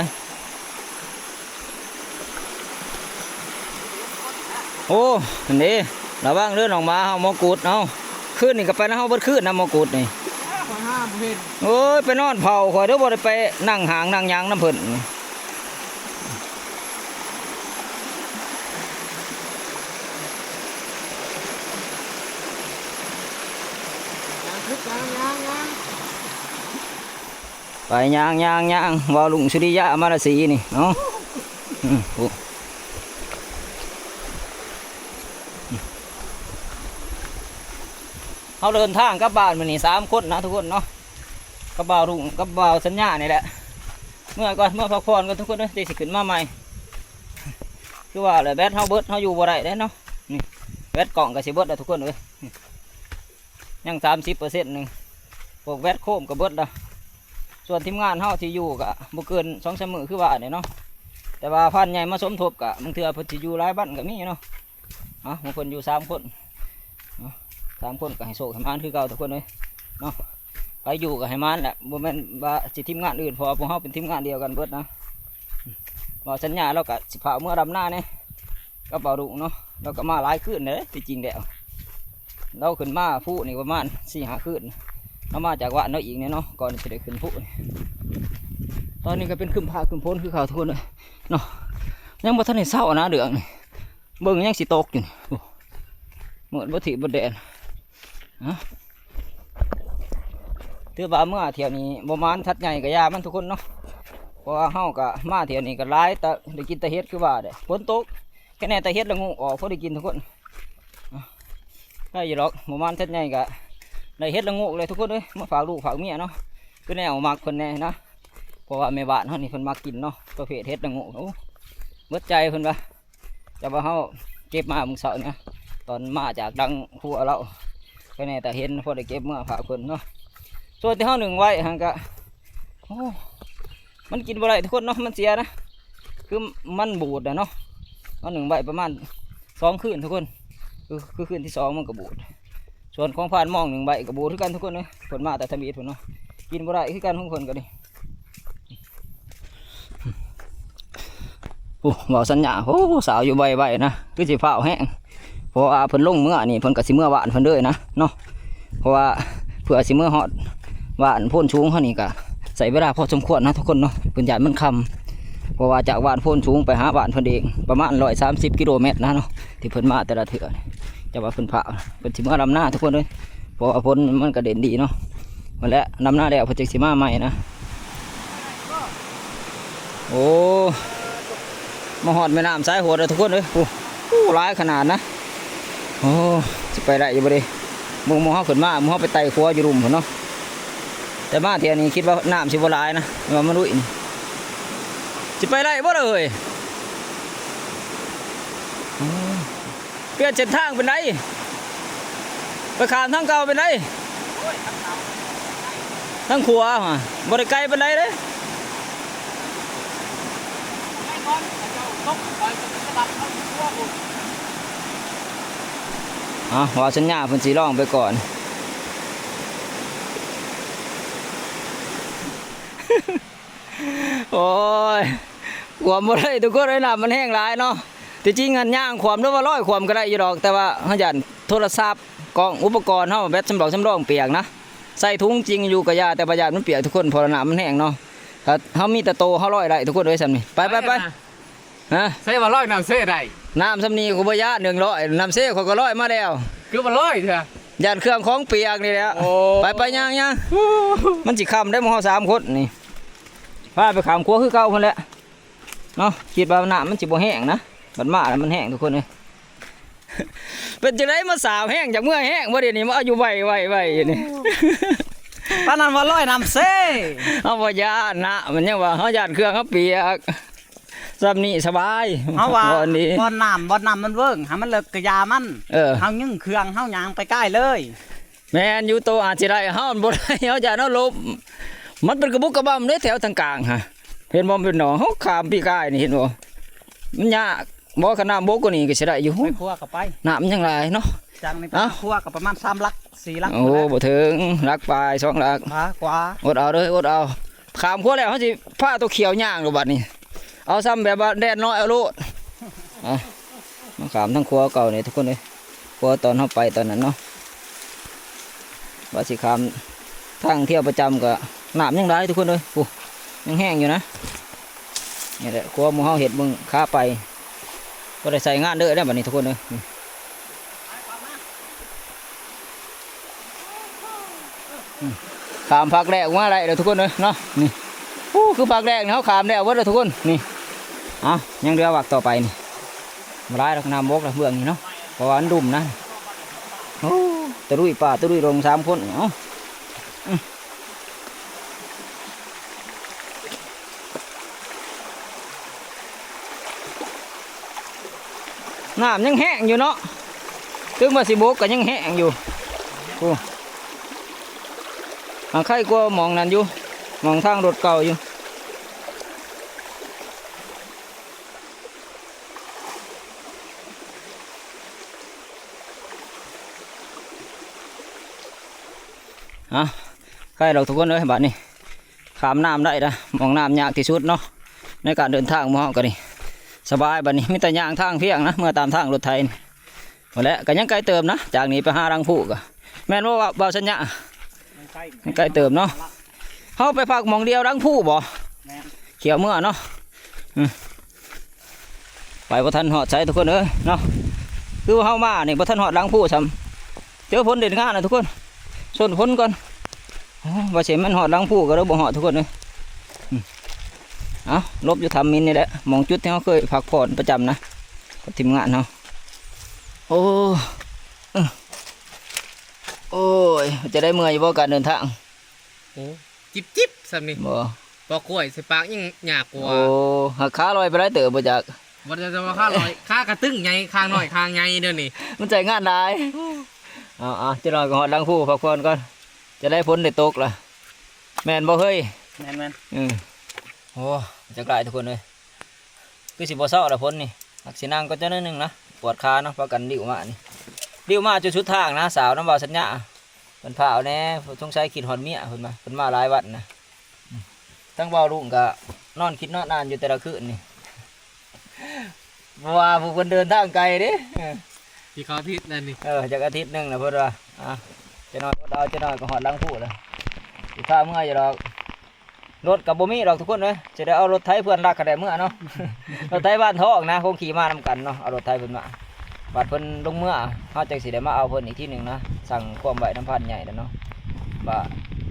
ໂອ້ ຫັ້ນເດ້ ລະວັງເດີນ້ອງໝາເຮົາ ໝໍກຸດເຮົາ. ຄືນນີ້ກະໄປນຳເຮົາເບິດຄືນນະ ໝໍກຸດນີ້. ຂ້ອຍຫາບໍ່ເຫັນ. ໂອ້ຍ ໄປນອນເຝົ້າຂ້ອຍເດີ ບໍ່ໄດ້ໄປນັ່ງຫ້າງນັ່ງຫຍັງນຳເພິ່ນ. ໄປຍ່າງໆໆ ບ່າວລຸງສຸລິຍະມາລາສີນີ້ ເອົາ ອືມ ໂອ້ ເຮົາເດີນທາງກັບບ້ານມື້ນີ້ສາມຄົນນະທຸກຄົນເນາະ ກັບບ່າວລຸງ ກັບບ່າວສັນຍານີ້ແຫຼະ. ເມືອກ່ອນ ເມືອພັກຜ່ອນກ່ອນທຸກຄົນເອີຍ ຈັ່ງຊິຂຶ້ນມາໃໝ່. ຄືວ່າແຫຼະ ແບັດເຮົາເບິດ ເຮົາຢູ່ບໍ່ໄດ້ເດ້ເນາະ. ນີ້ ແບັດກ້ອງກະຊິເບິດແລ້ວທຸກຄົນເອີຍ. ຍັງສາມສິບເປີເຊັນໜຶ່ງ ພວກແບັດໂຄມກະເບິດລະ. ສ່ວນທີມງານເຮົາທີ່ຢູ່ກະບໍ່ເກີນສອງສາມມື້ຄືວ່ານີ້ເນາະ ແຕ່ວ່າພານໃຫຍ່ມາສົມທົບກະ ບາງເທື່ອເພິ່ນຊິຢູ່ຫຼາຍວັນກະມີເນາະ. ເອົາ ໝູ່ເພິ່ນຢູ່ສາມຄົນເນາະ ສາມຄົນກະໃຫ້ໂຊກໃຫ້ໝານຄືເກົ່າທຸກຄົນເອີຍເນາະ. ໃຜຢູ່ກະໃຫ້ໝານແຫຼະ ບໍ່ແມ່ນວ່າຊິທີມງານອື່ນ ເພາະວ່າພວກເຮົາເປັນທີມງານດຽວກັນເບິດນະ. ບ່າວສັນຍາລາວກະຊິພາເມືອດຳນາແດ່ ກັບບ່າວລຸງເນາະ ລາວກະມາຫຼາຍຄືນເດ້. ທີ່ຈິງແລ້ວລາວຂຶ້ນມາພູນີ້ປະມານສີ່ຫ້າຄືນ ລາວມາຈາກບ້ານລາວອີກແນ່ເນາະ ກ່ອນຊິໄດ້ຂຶ້ນພູນີ້. ຕອນນີ້ກະເປັນຄຶ້ມຟ້າຄຶ້ມຝົນຄືເກົ່າທຸກຄົນເອີຍເນາະ ຍັງບໍ່ທັນໄດ້ເຊົານະເລື່ອງນີ້ ເບິ່ງຍັງຊິຕົກຢູ່ນີ້. ໂອ້ ມືດບໍ່ທີບບໍ່ແດນ. ຮະ ຖືວ່າເມືອທ່ຽວນີ້ບໍ່ໝານ ສັດໃຫຍ່ກະຢ່າມັນທຸກຄົນເນາະ ເພາະວ່າເຮົາກະມາທ່ຽວນີ້ກະຫຼາຍ ແຕ່ໄດ້ກິນແຕ່ເຫັດຄືວ່າແຫຼະ ຝົນຕົກ ແຄ່ແນ່ແຕ່ເຫັດລະໂງກອອກພໍໄດ້ກິນທຸກຄົນ. ໄດ້ຢູ່ດອກ ບໍ່ໝານ ສັດໃຫຍ່ກະໄດ້ເຫັດລະໂງກແຫຼະທຸກຄົນເອີຍ ມາຝາກລູກຝາກເມຍເນາະ ຄືແນວມັກເພິ່ນແນ່ນະ ເພາະວ່າແມ່ບ້ານເຮົານີ້ເພິ່ນມັກກິນເນາະ ປະເພດເຫັດລະໂງກ. ໂອ້ ເບິດໃຈເພິ່ນວ່າ ແຕ່ວ່າເຮົາເກັບມາມື້ເຊົ້ານີ້ນະ ຕອນມາຈາກຫຼັງຄົວລາວ ກະແນ່ແຕ່ເຫັນ ພໍໄດ້ເກັບເມືອຝາກເພິ່ນເນາະ. ສ່ວນທີ່ເຮົາໜຶ້ງໄວ້ຫັ້ນກະ ໂອ້ ມັນກິນບໍ່ໄດ້ທຸກຄົນເນາະ ມັນເສຍນະ ຄືມັນບູດນະເນາະ. ເຮົາໜຶ້ງໄວ້ປະມານສອງຄືນທຸກຄົນ ຄື ຄືຄືນທີສອງມັນກະບູດ. ສ່ວນຂອງພານມອງໜຶ້ງໄວ້ກະບູດຄືກັນທຸກຄົນເອີຍ ເພິ່ນມາແຕ່ທຳອິດພຸ້ນເນາະ ກິນບໍ່ໄດ້ຄືກັນຂອງເພິ່ນກະດີ. ໂອ້ ບ່າວສັນຍາ ໂອ້ ສາວຢູ່ໄວໆນະ ຄືຊິຟ້າວແຮງ ເພາະວ່າເພິ່ນລົງເມືອນີ້ ເພິ່ນກະຊິເມືອບ້ານເພິ່ນເລີຍນະເນາະ. ເພາະວ່າເພື່ອຊິເມືອຮອດບ້ານໂພນສູງເຮົານີ້ກະໃຊ້ເວລາພໍສົມຄວນນະທຸກຄົນເນາະ ເພິ່ນຢ້ານມັນຄ່ຳ. ເພາະວ່າຈາກບ້ານໂພນສູງໄປຫາບ້ານເພິ່ນເອງປະມານຮ້ອຍສາມສິບກິໂລແມັດນະເນາະ ທີ່ເພິ່ນມາແຕ່ລະເທື່ອ. ແຕ່ວ່າເພິ່ນຟ້າວ ເພິ່ນຊິເມືອດຳນາທຸກຄົນເອີຍ ເພາະວ່າຝົນມັນກະເດັ່ນດີເນາະ. ພຸ້ນແຫຼະ ດຳນາແລ້ວເພິ່ນຈຶ່ງຊິມາໃໝ່ນະ. ໂອ້ ມາຮອດແມ່ນ້ຳສາຍໂຫດແລ້ວທຸກຄົນເອີຍ. ໂອ້ ໂອ້ ຫຼາຍຂະໜາດນະ. ໂອ້ ຊິໄປໄດ້ຢູ່ບໍ່ເດ? ເບິ່ງໝູ່ເຮົາຂຶ້ນມາ ໝູ່ເຮົາໄປໄຕ່ຂົວຢູ່ລຸ່ມພຸ້ນເນາະ. ແຕ່ມາເທື່ອນີ້ຄິດວ່ານ້ຳຊິບໍ່ຫຼາຍນະ ແຕ່ວ່າມາລຸຍນີ້ ຊິໄປໄດ້ບໍ່ລະເອີຍ? ໂອ້ ປ່ຽນເສັ້ນທາງເປັນໃດ? ໄປຂ້າມທາງເກົ່າເປັນໃດ? ທາງຂວາຫະ ບໍ່ໄດ້ໄກປານໃດເດ້. ເອົາ ວ່າສັນຍາເພິ່ນຊິລອງໄປກ່ອນ. ໂອ້ຍ ຂວາມບໍ່ໄດ້ທຸກຄົນເອີຍ ນ້ຳມັນແຮງຫຼາຍເນາະ. ທີ່ຈິງຫັ້ນຍ່າງຂວາມ ຫຼືວ່າລອຍຂວາມກໍໄດ້ຢູ່ດອກ ແຕ່ວ່າເຮົາຢ້ານໂທລະສັບ ກ້ອງ ອຸປະກອນເຮົາ ແບັດສຳຮອງສຳຮອງປຽກນະ. ໃສ່ຖົງຈິງຢູ່ກໍຢ່າ ແຕ່ວ່າຢ້ານມັນປຽກທຸກຄົນ ເພາະວ່ານ້ຳມັນແຮງເນາະ. ຖ້າເຮົາມີແຕ່ໂຕເຮົາລອຍໄດ້ທຸກຄົນເອີຍ ສ່ຳນີ້. ໄປ ໄປ ໄປ ໄປ. ຮະ? ໃສ່ວ່າລອຍນ້ຳເຊໄດ້. ນ້ຳສ່ຳນີ້ຂ້ອຍບໍ່ຢ້ານເລື່ອງລອຍ ນ້ຳເຊຂ້ອຍກໍລອຍມາແລ້ວ. ຄືວ່າລອຍເທື່ອ? ຢ້ານເຄື່ອງຂອງປຽກນີ້ແຫຼະ. ໂອ້ ໄປ ໄປ ຍ່າງ ຍ່າງ. ມັນຊິຄ່ຳໄດ໋ ໝູ່ເຮົາສາມຄົນນີ້. ພາໄປຂ້າມຂົວຄືເກົ່າພຸ້ນແຫຼະເນາະ. ຄິດວ່ານ້ຳມັນຊິບໍ່ແຮງນະ ບັດມາແລ້ວມັນແຮງທຸກຄົນເອີຍ. ເປັນຈັ່ງໃດ ມາສາວແຮງ ຈາກເມືອແຮງບໍ່ດຽວນີ້ ມາເອົາຢູ່ໄວໆໆຢູ່ນີ້. ປານນັ້ນວ່າລອຍນ້ຳເຊ. ເຮົາບໍ່ຢ້ານນະ ມັນຍັງວ່າເຮົາຢ້ານເຄື່ອງເຮົາປຽກ. ສ່ຳນີ້ສະບາຍ. ເຮົາວ່າ ບ່ອນນີ້ ບ່ອນນ້ຳ ບ່ອນນ້ຳມັນເວີ້ງ ໃຫ້ມັນເລິກກະຢ່າມັນ. ເອີ ເຮົາຍຶ່ງເຄື່ອງ ເຮົາຍ່າງໄປກາຍເລີຍ. ແມ່ນຢູ່ ໂຕອາດຊິໄດ້ ເຮົາບໍ່ໄດ້ ເຮົາຢ້ານເຮົາລົ້ມ. ມັນເປັນກະບຸກກະບຳເດ້ ແຖວທາງກາງຫະ ເຫັນບໍ່? ມັນເປັນໜອງ ເຮົາຂ້າມປີກາຍນີ້ ເຫັນບໍ່? ມັນຍາກ. ບໍ່ ຄັນນ້ຳບົກກວ່ານີ້ກໍຊິໄດ້ຢູ່. ໄປຄົວກໍໄປ ນ້ຳຍັງຫຼາຍເນາະ. ຈາກນີ້ໄປ ເອົ້າ ຄົວກໍປະມານສາມຫຼັກ ສີ່ຫຼັກ. ໂອ້ ພຸ້ນແຫຼະ ບໍ່ເຖິງ ຫຼັກປາຍ ສອງຫຼັກ. ມາຂວາ ອົດເອົາເດີ ອົດເອົາ. ຂ້າມຂົວແລ້ວ ເຮົາຊິພາໂຕຂຽວຍ່າງໂລດບັດນີ້. ເອົາສ່ຳແບບວ່າແດນນ້ອຍເອົາໂລດ. ອ່ະ ມາຂ້າມທາງຂົວເກົ່ານີ້ທຸກຄົນເອີຍ. ພໍຕອນເຮົາໄປຕອນນັ້ນເນາະ ວ່າຊິຂ້າມທາງທ່ຽວປະຈຳ ກໍນ້ຳຍັງຫຼາຍທຸກຄົນເອີຍ. ໂອ້ ຍັງແຮງຢູ່ນະ. ນີ້ແຫຼະ ຂົວໝູ່ເຮົາເຮັດເບິ່ງຂາໄປ ບໍ່ໄດ້ໃຊ້ງານເດີແລ້ວບັດນີ້ທຸກຄົນເອີຍ. ຂ້າມພາກແດກມາໄດ້ເດີທຸກຄົນເອີຍເນາະ. ນີ້ ໂອ້ ຄືພາກແດກນີ້ ເຮົາຂ້າມແລ້ວເບິດເດີທຸກຄົນ. ນີ້ ເອົ້າ ຍັງເຫຼືອວັກຕໍ່ໄປນີ້. ບໍ່ຫຼາຍດອກ ນ້ຳບົກລະເບື້ອງນີ້ເນາະ ເພາະວ່າມັນລຸ່ມນະ. ໂອ້ ຕະລຸຍປ່າຕະລຸຍດົງສາມຄົນ. ເອົ້າ ນ້ຳຍັງແຮງຢູ່ເນາະ ເຖິງວ່າຊິບົກກໍຍັງແຮງຢູ່. ໂອ້ ຫາງໄຄກວ່າໝ່ອງນັ້ນຢູ່ ໝ່ອງທາງລົດເກົ່າຢູ່. ອ່ະ ໄຄດອກທຸກຄົນເອີຍ ບາດນີ້ຂ້າມນ້ຳໄດ້ລະ. ໝ່ອງນ້ຳຍາກທີ່ສຸດເນາະ ໃນການເດີນທາງໝູ່ເຮົາກໍນີ້ ສະບາຍ. ບາດນີ້ມີແຕ່ຍ່າງທາງພຽງນະ ເມືອຕາມທາງລົດໄຖນີ້. ພຸ້ນແຫຼະ ກໍຍັງໄກເຕີບນະ ຈາກນີ້ໄປຫາຫຼັງພູກໍ ແມ່ນບໍ່ ບ່າວສັນຍາ? ຍັງໄກ ຍັງໄກເຕີບເນາະ. ເຮົາໄປພັກໝ່ອງດຽວຫຼັງພູບໍ່? ແມ່ນ ຂຽວເມືອເນາະ. ອືມ ໄປບໍ່ທັນຮອດໃສທຸກຄົນເອີຍເນາະ. ຄືວ່າເຮົາມານີ້ບໍ່ທັນຮອດຫຼັງພູຊ້ຳ ເຈີຝົນເດັ່ນງານນະທຸກຄົນ. ຊົນຝົນກ່ອນ. ໂອ້ ວ່າຊິແມ່ນຮອດຫຼັງພູກໍເລີຍບໍ່ຮອດທຸກຄົນເອີຍ. ອືມ ເອົ້າ ຫຼົບຢູ່ຖ້ຳມິນນີ້ແຫຼະ ໝ່ອງຈຸດທີ່ເຮົາເຄີຍພັກຜ່ອນປະຈຳນະ ກັບທີມງານເຮົາ. ໂອ້ ໂອ້ຍ ຈະໄດ້ເມື່ອຍຢູ່ບໍ່ການເດີນທາງ? ໂອ້ ຈິບໆ ສ່ຳນີ້ ບໍ່ ປອກກ້ວຍໃສ່ປາກຍັງຍາກກວ່າ. ໂອ້ ຫາກຂາລອຍໄປຫຼາຍເຕີບບໍ່ຈັກ. ບໍ່ໄດ້ວ່າຂາລອຍ ຂາກະຕຶງໃຫຍ່ ຂານ້ອຍ ຂາໃຫຍ່ດຽວນີ້ ມັນໃຊ້ງານຫຼາຍ. ເອົາໆ ຈັກໜ້ອຍກໍຮອດຫຼັງພູ ພັກຜ່ອນກ່ອນ ຈະໄດ້ຝົນໄດ້ຕົກລະ. ແມ່ນບໍ່ເຮີ້ຍ? ແມ່ນໆ ອືມ. ໂອ້ ຈັກຫຼາຍທຸກຄົນເອີຍ ຄືຊິບໍ່ເຊົາລະຝົນນີ້. ມັກຊິນັ່ງກ່ອນຈັກໜ້ອຍໜຶ່ງນະ ປວດຂາເນາະ. ພາກັນດິ້ວມານີ້ ດິ້ວມາຈົນສຸດທາງນະ ສາວນຳບ່າວສັນຍາ. ເພິ່ນພາວແດ່ ສົງໄສຄິດຮອດເມຍເພິ່ນວ່າ ເພິ່ນມາຫຼາຍວັນນະ. ອືມ ທັງບ່າວລຸງກໍນອນຄິດນອນອ່ານຢູ່ແຕ່ລະຄືນນີ້ ເພາະວ່າຜູ້ເພິ່ນເດີນທາງໄກເດ້. ເອີ ຊິເຂົ້າອາທິດແລ້ວນີ້ ເອີ ຈັກອາທິດໜຶ່ງລະເພິ່ນວ່າ. ອ່າ ຈັກໜ້ອຍອົດເອົາ ຈັກໜ້ອຍກໍຮອດຫຼັງພູລະ ຊິພາເມືອຢູ່ດອກ. ລົດກໍບໍ່ມີດອກທຸກຄົນເອີຍ ຊິໄດ້ເອົາລົດໄຖເພື່ອນລັກກະໄດ້ເມືອເນາະ. ລົດໄຖບ້ານທອງນະ ຄົງຂີ່ມານຳກັນເນາະ ເອົາລົດໄຖເພິ່ນມາ. ບາດເພິ່ນລົງເມືອ ເຮົາຈັ່ງຊິໄດ້ມາເອົາເພິ່ນອີກທີໜຶ່ງນະ. ສັ່ງຄວາມໄວ້ນຳພານໃຫຍ່ແລ້ວເນາະ ວ່າ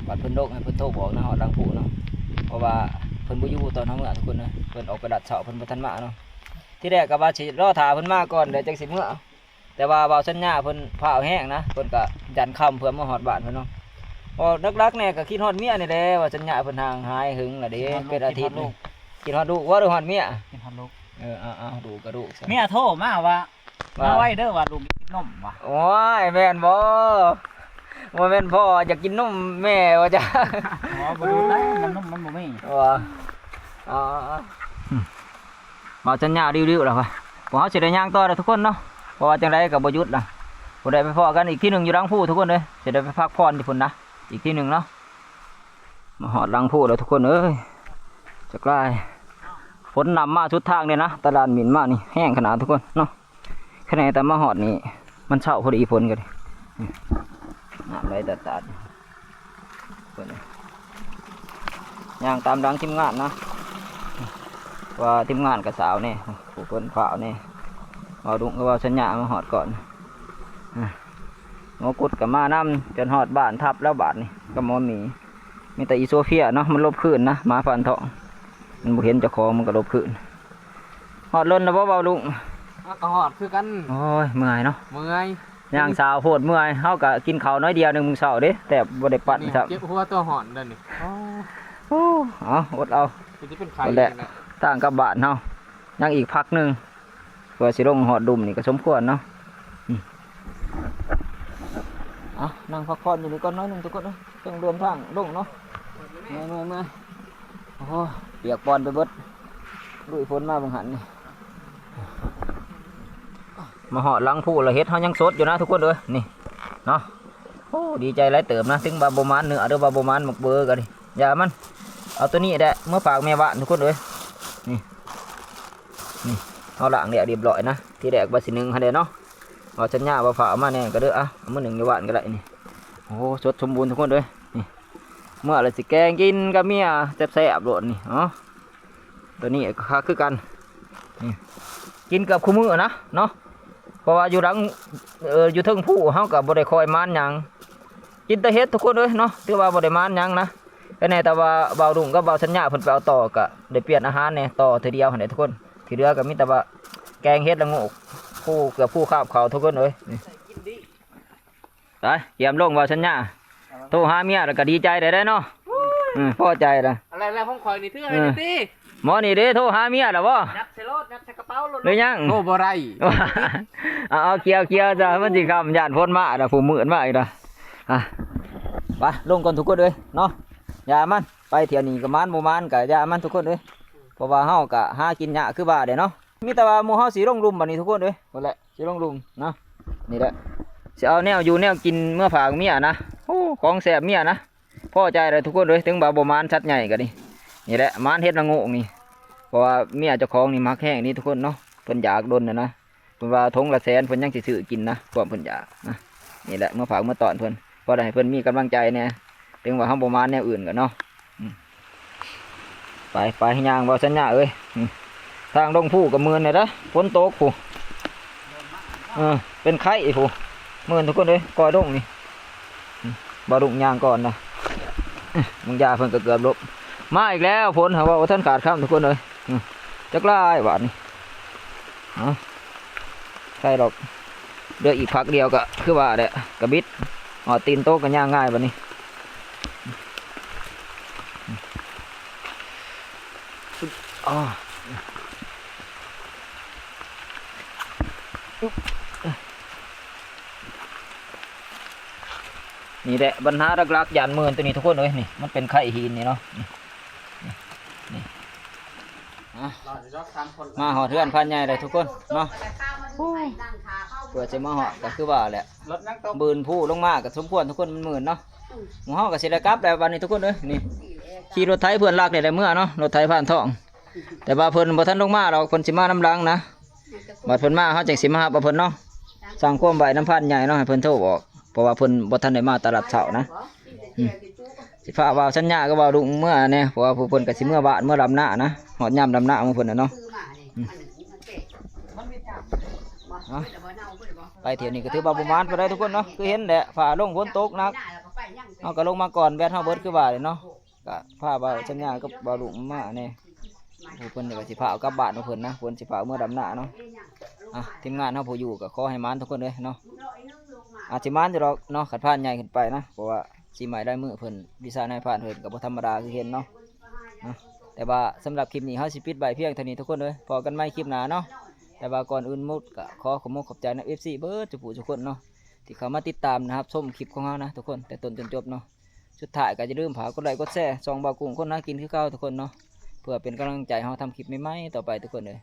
ບາດເພິ່ນລົງໃຫ້ເພິ່ນໂທບອກນະ ຮອດຫຼັງພູເນາະ. ເພາະວ່າເພິ່ນບໍ່ຢູ່ຕອນເຮົາເມືອທຸກຄົນເອີຍ ເພິ່ນອອກໄປລາດເຊົ້າ ເພິ່ນບໍ່ທັນມາເນາະ. ທີແລກກໍວ່າຊິລໍຖ້າເພິ່ນມາກ່ອນແລ້ວຈັ່ງຊິເມືອ ແຕ່ວ່າບ່າວສັນຍາເພິ່ນພາວແຮງນະ ເພິ່ນກໍຢ້ານຄ່ຳເພື່ອມາຮອດບ້ານເພິ່ນເນາະ. ກໍຫຼັກໆແດ່ກໍຄິດຮອດເມຍນີ້ແຫຼະ ວ່າສັນຍາເພິ່ນຫ່າງຫາຍຫຶງລະເດ້ ຄິດຮອດລູກ ເປັນອາທິດ ຄິດຮອດລູກ ຄິດຮອດລູກ ເວົ້າເລື່ອງຮອດເມຍ ຄິດຮອດລູກ ເອີ ເອົາໆ ລູກກໍລູກຊະ ເມຍໂທມາວ່າ ມາໄວເດີວ່າລູກຢາກກິນນົມວ່າ ໂອ້ຍ ແມ່ນບໍ່? ບໍ່ແມ່ນພໍ່ຢາກກິນນົມແມ່ວ່າຈ້ະ ບໍ່ ບໍ່ດູດໄດ້ ນ້ຳນົມມັນບໍ່ມີ ວ່າ ເອົາໆໆ ເວົ້າສັນຍາດິວໆແລ້ວວ່າ ພວກເຮົາຊິໄດ້ຍ່າງຕໍ່ແລ້ວທຸກຄົນເນາະ ເພາະວ່າຈັ່ງໃດກໍບໍ່ຢຸດລະ ຜູ້ໃດໄປພໍ້ກັນອີກທີໜຶ່ງຢູ່ຫຼັງພູທຸກຄົນເອີຍ ຊິໄດ້ໄປພັກຜ່ອນຢູ່ພຸ້ນນະ ອີກທີໜຶ່ງເນາະ ມາຮອດຫຼັງພູແລ້ວທຸກຄົນເອີຍ ຈັກຫຼາຍ ຝົນນຳມາສຸດທາງເດ້ນະ ຕາລານໝິ່ນມານີ້ແຮງຂະໜາດທຸກຄົນເນາະ ຂະແນງແຕ່ມາຮອດນີ້ ມັນເຊົ້າພໍດີຝົນກໍດີ ນ້ຳໄຫຼຕາດໆ ເພິ່ນຍ່າງຕາມຫຼັງທີມງານນະ ວ່າທີມງານກໍສາວແດ່ ຜູ້ເພິ່ນຟ້າວແດ່ ເວົ້າດຸງກໍເວົ້າສັນຍາມາຮອດກ່ອນ ອ່າ ຫົວກຸດກໍມານຳ ຈົນຮອດບ້ານທັບແລ້ວບາດນີ້ ກໍບໍ່ມີ ມີແຕ່ອີໂຊເຟຍເນາະ ມັນຫຼົບຄືນນະ ໝາຟານທອງ ມັນບໍ່ເຫັນເຈົ້າຂອງ ມັນກໍຫຼົບຄືນ ຮອດລົນແລ້ວບໍ່ເວົ້າລຸງ? ເຮົາກໍຮອດຄືກັນ ໂອ້ຍ ເມື່ອຍເນາະ ເມື່ອຍ ຍ່າງສາວໂພດເມື່ອຍ ເຮົາກໍກິນເຂົ້າໜ້ອຍດຽວໜຶ່ງມື້ເຊົ້າເດ້ ແຕ່ບໍ່ໄດ້ປັ້ນຊ້ຳ ເຈັບຫົວຕົວຮ້ອນເດ້ນີ້ ໂອ້ ເອົາ ອົດເອົາ ເປັນຊິເປັນໄຂ້ ນັ້ນແຫຼະ ທາງກັບບ້ານເຮົາ ຍັງອີກພັກໜຶ່ງ ກວ່າຊິລົງຮອດລຸ່ມນີ້ກໍສົມຄວນເນາະ ອືມ ເອົາ ນັ່ງພັກຜ່ອນຢູ່ນີ້ກ່ອນໜ້ອຍໜຶ່ງທຸກຄົນເອີຍ ຈັ່ງເດີນທາງລົງເນາະ ເມື່ອຍໆໆ ໂອ້ໂຫ ປຽກປອນໄປເບິດ ລຸຍຝົນມາເບິ່ງຫັ້ນນີ້ ມາຮອດຫຼັງພູລະ ເຫັດເຮົາຍັງສົດຢູ່ນະທຸກຄົນເອີຍ ນີ້ເນາະ ໂອ້ ດີໃຈຫຼາຍເຕີບນະ ເຖິງວ່າບໍ່ໝານເນື້ອ ຫຼືວ່າບໍ່ໝານໝາກເບີກໍດີ ຢ່າມັນ ເອົາໂຕນີ້ແຫຼະເມືອຝາກແມ່ບ້ານທຸກຄົນເອີຍ ນີ້ ນີ້ ເຮົາລ້າງແລ້ວຮຽບຮ້ອຍນະ ທີແລກວ່າຊິໜຶ້ງຫັ້ນແຫຼະເນາະ ເວົ້າສັນຍາວ່າຝາກເອົາມາແດ່ກໍເດີ ອ່ະ ເອົາມາໜຶ້ງຢູ່ບ້ານກໍໄດ້ນີ້ ໂອ້ ສົດສົມບູນທຸກຄົນເອີຍ ນີ້ ເມື່ອລະຊິແກງກິນກັບເມຍແຊບໆໂລດນີ້ ເອົາ ໂຕນີ້ກໍຄັກຄືກັນ ນີ້ ກິນເກືອບຄູ່ມື້ນະເນາະ ເພາະວ່າຢູ່ຫຼັງ ເອີ ຢູ່ເທິງພູເຮົາກໍບໍ່ໄດ້ຄ່ອຍໝານຫຍັງ ກິນແຕ່ເຫັດທຸກຄົນເອີຍເນາະ ຖືວ່າບໍ່ໄດ້ໝານຫຍັງນະ ກໍແນ່ແຕ່ວ່າບ່າວລຸງກັບບ່າວສັນຍາເພິ່ນໄປເອົາຕໍ່ ກໍໄດ້ປ່ຽນອາຫານແດ່ ຕໍ່ເທື່ອດຽວຫັ້ນແຫຼະທຸກຄົນ ທີ່ເຫຼືອກໍມີແຕ່ວ່າແກງເຫັດລະໂງກ ພູເກືອບພູຄາບເຂົ້າທຸກຄົນເອີຍ ນີ້ ໄປ ກຽມລົງ ບ່າວສັນຍາ ໂທຫາເມຍແລ້ວກໍດີໃຈໄດ້ເນາະ ອືມ ພໍໃຈລະ ອະໄລແລ້ວຂອງຂ້ອຍນີ້ຖືໃຫ້ ເອີ ຕິ ໝໍນີ້ເດ້ ໂທຫາເມຍແລ້ວບໍ່? ຍັດໃສ່ໂລດ ຍັດໃສ່ກະເປົາໂລດ ຫຼືຍັງ? ໂອ້ ບໍ່ໄດ້ ເອົາ ເອົາ ເຄຍ ເຄຍຊະ ມັນຊິຄ່ຳ ຢ້ານຝົນມາລະ ຜູ້ມືດມາອີກລະ ອ່ະ ໄປລົງກ່ອນທຸກຄົນເອີຍເນາະ ຢ່າມັນ ໄປທ່ຽວນີ້ກໍໝານບໍ່ໝານກໍຢ່າມັນທຸກຄົນເອີຍ ເພາະວ່າເຮົາກໍຫາກິນຍາກຄືວ່າແຫຼະເນາະ ມີແຕ່ວ່າໝູ່ເຮົາຊິລົງລຸ່ມບັດນີ້ທຸກຄົນເອີຍ ພຸ້ນແຫຼະ ຊິລົງລຸ່ມເນາະ ນີ້ແຫຼະ ຊິເອົາແນວຢູ່ແນວກິນເມືອຝາກເມຍນະ ໂອ້ ຂອງແຊບເມຍນະ ພໍໃຈແລ້ວທຸກຄົນເອີຍ ເຖິງວ່າບໍ່ໝານສັດໃຫຍ່ກໍດີ ນີ້ແຫຼະ ໝານເຫັດລະໂງກນີ້ ເພາະວ່າເມຍເຈົ້າຂອງນີ້ມັກແຮງນີ້ທຸກຄົນເນາະ ເພິ່ນຢາກດົນນະນະ ເພິ່ນວ່າຖົງລະແສນ ເພິ່ນຍັງຊິຊື້ກິນນະ ຄວາມເພິ່ນຢາກນະ ນີ້ແຫຼະ ເມືອຝາກເມືອຕ້ອນເພິ່ນ ພໍໄດ້ໃຫ້ເພິ່ນມີກຳລັງໃຈແດ່ ເຖິງວ່າເຮົາບໍ່ໝານແນວອື່ນກໍເນາະ ອືມ ໄປ ໄປ ຍ່າງ ເວົ້າສັນຍາເອີຍ ອືມ ທາງລົງພູກໍມື່ນແດ່ເດີ ຝົນຕົກພຸ້ນ ເອີ ເປັນໄຂ້ພຸ້ນ ມື່ນທຸກຄົນເອີຍ ກ່ອຍລົງນີ້ ອືມ ບ່າວລຸງຍ່າງກ່ອນນະ ອືມ ບາງຢ່າເພິ່ນກໍເກືອບລົ້ມ ມາອີກແລ້ວ ຝົນຫາກວ່າບໍ່ທັນຂາດຄ່ຳທຸກຄົນເອີຍ ອືມ ຈັກຫຼາຍບາດນີ້ ເອົາ ໃສ່ດອກ ເຫຼືອອີກພັກດຽວກໍຄືວ່າແຫຼະ ກະບິດ ຮອດຕີນໂຕກໍຍ່າງງ່າຍບາດນີ້ ອໍ ນີ້ແຫຼະບັນຫາຫຼັກໆ ຢ້ານມື່ນໂຕນີ້ທຸກຄົນເອີຍ ນີ້ ມັນເປັນໄຂ້ຫີນນີ້ເນາະ ນີ້ ນີ້ ອ່ະ ມາຮອດເຮືອນພານໃຫຍ່ແລ້ວທຸກຄົນເນາະ ເພື່ອຈະມາຮອດກໍຄືວ່າແຫຼະ ບືນພູລົງມາກໍສົມຄວນທຸກຄົນ ມັນມື່ນເນາະ ໝູ່ເຮົາກໍຊິໄດ້ກັບແລ້ວບັດນີ້ທຸກຄົນເອີຍ ນີ້ ຂີ່ລົດໄຖເພື່ອນລັກນີ້ແຫຼະເມືອເນາະ ລົດໄຖພານທອງ ແຕ່ວ່າເພິ່ນບໍ່ທັນລົງມາດອກ ເພິ່ນຊິມານຳຫຼັງນະ ບັດເພິ່ນມາເຮົາຈັ່ງຊິມາຮັບເອົາເພິ່ນເນາະ ສ້າງຄວາມໄວ້ນຳພານໃຫຍ່ເນາະ ໃຫ້ເພິ່ນໂທບອກ ເພາະວ່າເພິ່ນບໍ່ທັນໄດ້ມາຕະຫຼາດເຊົ້ານະ ອືມ ຊິພາບ່າວສັນຍາກັບບ່າວລຸງເມືອແດ່ ເພາະວ່າພວກເພິ່ນກໍຊິເມືອບ້ານເມືອດຳນານະ ຮອດຍາມດຳນາຂອງເພິ່ນແລ້ວເນາະ ອືມ ເອົາ ໄປທ່ຽວນີ້ກໍຖືວ່າບໍ່ໝານປານໃດທຸກຄົນເນາະ ຄືເຫັນແຫຼະ ຟ້າລົງຝົນຕົກໜັກ ເຮົາກໍລົງມາກ່ອນແບັດເຮົາເບິດຄືວ່າແຫຼະເນາະ ກະພາບ່າວສັນຍາກັບບ່າວລຸງມາແດ່ ຜູ້ເພິ່ນກໍຊິພາເອົາກັບບ້ານຂອງເພິ່ນນະ ເພິ່ນຊິພາເມືອດຳນາເນາະ ອ່ະ ທີມງານເຮົາຜູ້ຢູ່ກໍຂໍໃຫ້ໝານທຸກຄົນເດີເນາະ ອາດຊິໝານຢູ່ດອກເນາະ ຄັນພານໃຫຍ່ຂຶ້ນໄປນະ ເພາະວ່າ ສີໄມ້ລາຍມືເພິ່ນ ວິຊານາຍພານເພິ່ນກໍບໍ່ທຳມະດາຄືເຫັນເນາະ ເນາະ. ແຕ່ວ່າສຳລັບຄລິບນີ້ເຮົາຊິປິດໄວ້ພຽງເທົ່ານີ້ທຸກຄົນເອີຍ ພໍ້ກັນໃໝ່ຄລິບໜ້າເນາະ. ແຕ່ວ່າກ່ອນອື່ນໝົດກໍຂໍຂອບອົກຂອບໃຈນຳເອັຟຊີເບິດທຸກຜູ້ທຸກຄົນເນາະ ທີ່ເຂົ້າມາຕິດຕາມນະ ຮັບຊົມຄລິບຂອງເຮົານະທຸກຄົນ ແຕ່ຕົ້ນຈົນຈົບເນາະ. ສຸດທ້າຍກໍຢ່າລືມຝາກກົດໄລກົດແຊ ຊ່ອງບ່າວກຸ້ງຄົນຫາກິນຄືເກົ່າທຸກຄົນເນາະ ເພື່ອເປັນກຳລັງໃຈເຮົາທຳຄລິບໃໝ່ໆຕໍ່ໄປທຸກຄົນເອີຍ.